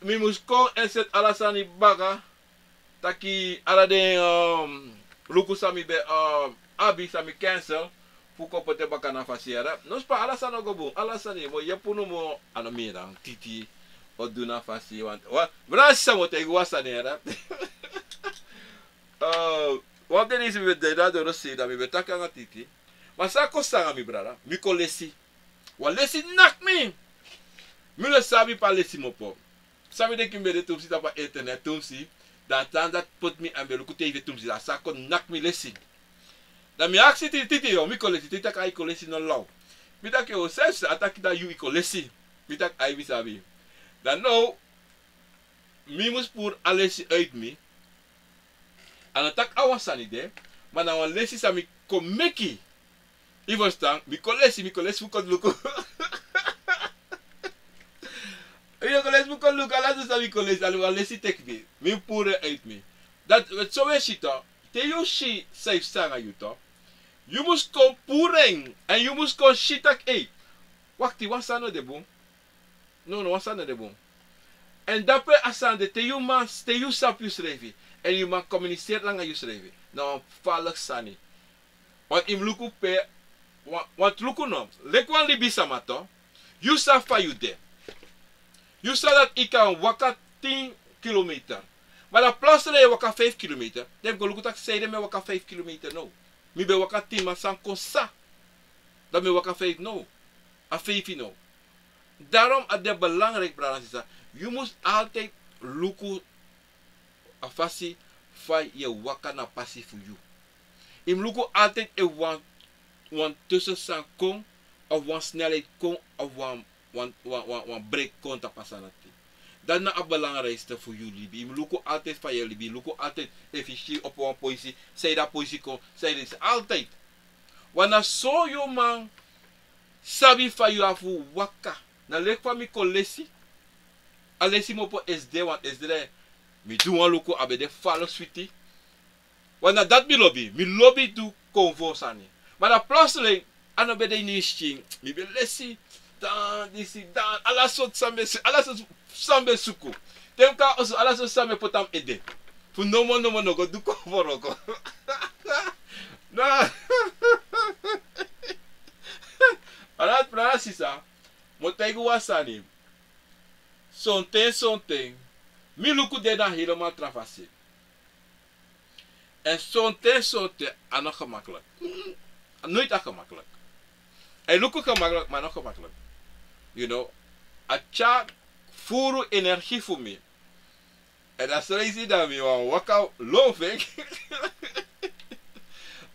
mi mus kon èn seti ala sani baka. Taki ala den, um, luku san mi ben, um, abi, san mi cancel, fu kon poti en baka na fasi, yere. No span, ala sani o go bun, ala sani. Mi o yepi unu moo, a no mi dan Titi o du na fasi, want, wa, brada, san mi o taigi wan sani, yere. Uh, wan ten disi mi ben de na doro sei, dan mi ben taki nanga Titi. Ma san kosi nanga mi, brada, mi kon lesi. Wan lesi naki mi. Mi no sabi pe a lesi mi opo. San mi denki mi ben de tumsi tapu a internet tumsi. Dan a tan dati poti mi èn mi ben luku tv tumsi, dan a sani kon naki mi lesi. Dan mi aksi Titi, Titi, yu o mi kon lesi? Titi taki a e kon lesi no law. Mi taki o, san yu sabi? A taki dan yu e kon lesi. Mi taki ai, mi sabi. Dan now, mi mus puru a lesi uit mi. A no taki a wan sani de, ma na wan lesi san mi kon meki. Yu ferstan, mi kon lesi, mi kon lesi fu kon luku. Mi no kon lesi fu kon luku, ala so san mi kon lesi, a wan lesi teki mi. Mi puru en uit mi. Dati, so wi e si toch, te yu si san e psa nanga yu toch, yu mus kon puru en, èn yu mus kon si taki, ei, wakti, wan sani no de bun. No, no, wan sani no de bun. Èn dape a sani de, te yu man, te yu sabi yusrefi, èn yu man komuniseri nanga yusrefi, na wan falsi sani. Want yu mus luku pe, wan, want luku no, leki wan libisma toch, yu sabi fa yu de. Yu sabi dati yu kan waka tin kilometer. Ma dan plotseling yu e waka feifi kilometer. Dan yu mus go luku taki sanede mi e waka feifi kilometer now. Mi ben waka tin, ma san kon psa? Dan mi e waka feifi now. A feifi now. Daarom a de belangrijk, brada, sisa. Yu mus altijd luku a fasi fa yu e waka na pasi fu yu. Yu mus luku altijd efu wan, wan tussenstand kon, of wan snelheid kon, of wan, wan, wan, wan, wan break kon tapu a sani dati. Dati na a belangrijkste fu yu libi. Yu mus luku altijd fa yu e libi. Yu luku altijd efu yu si opo wan posisi, sanede a posisi kon, sanede, altijd. Want na so yu man sabi fa yu abi fu waka. Na leki fa mi kon lesi. A lesi mi opo esde, want esde mi du wan luku, a ben de falsi switi. Want na dati mi lobi. Mi lobi du konfo sani. Ma dan plotseling, a no ben de ini mi skin. Mi ben lesi, dan disi, dan ala sortu sani mi e si, ala sortu sani mi e suku. Te mi kon na oso, ala sortu sani mi e poti na mi ede. Fu nomo nomo no go du konfo wroko. Na. Ala, brada, sisa, mi o taigi wan sani. Sonten, sonten, mi luku de na helemaal tra fasi. Èn sonten, sonten, a no gemakkelijk. Nooit a gemakkelijk. A e luku gemakkelijk, ma a no gemakkelijk. You know, a tyari furu energie fu mi. Èn dan so yu si dan mi wani waka lon fu en.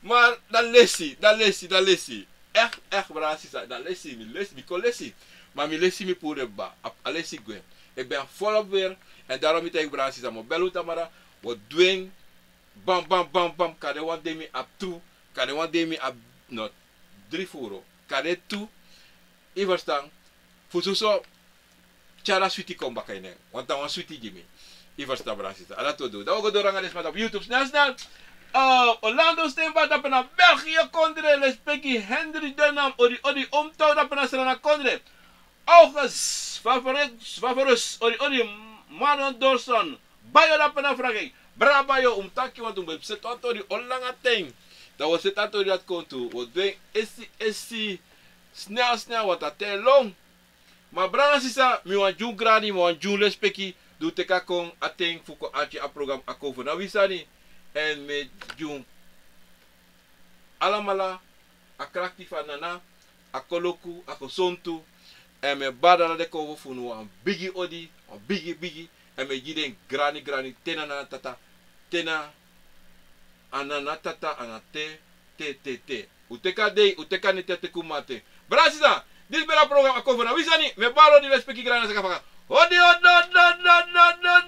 Maar dan lesi, dan lesi, dan lesi. Echt, echt, brada, sisa, dan lesi, mi lesi, mi kon lesi. Ma mi lesi mi puru en kaba, a, a lesi gwe. Ik ben volop weer. Èn daarom mi taigi brada, sisa, mi o bel un tamara, wi o du en bam, bam, bam, bam, kande wan dei mi abi tu, kande wan dei mi abi, no, dri furu, kande tu, yu ferstan, fu soso tyari a switi kon baka ini en. Want a wan switi gi mi. Yu ferstan, brada, sisa. A dati wi o du. Dan wi o go doro nanga den sma tapu YouTube. Snel, snel. Eh, Orlando Steenba, dape na België kondre, lespeki. Henry Denam, odi, odi, omtau, dape na Sranan kondre. August Favorus, Favorus, odi, odi, Marlon Dorson. Bayo, dape na Frankrijk. Brada Bayo, un mu taki, want un ben seti wan tori wan langa ten. Dan wi o seti a tori dati kon tu. Wi o du en esi, esi. Snel, snel, want a ten lon. Ma brada, sisa, mi wani gi un grani, mi wani gi un lespeki, di un teki a kon, a ten fu kon arki a program Akomfo na wi sani. Èn mi e gi un alamala a krakti fu a nana, a koloku, a gesontu. Èn mi e bari ala den konfo fu unu wan bigi odi, wan bigi, bigi. Èn mi e gi den grani, grani, te na nana tata, te na a nana tata, a na te, te, te, te. Un teki a dei, un teki a neti, a teki un mamanten. Brada, sisa, disi ben de a program Akomfo na wi sani, mi e bari odi, lespeki, grani, saka faka. Odi, odi, odi, odi, odi, odi.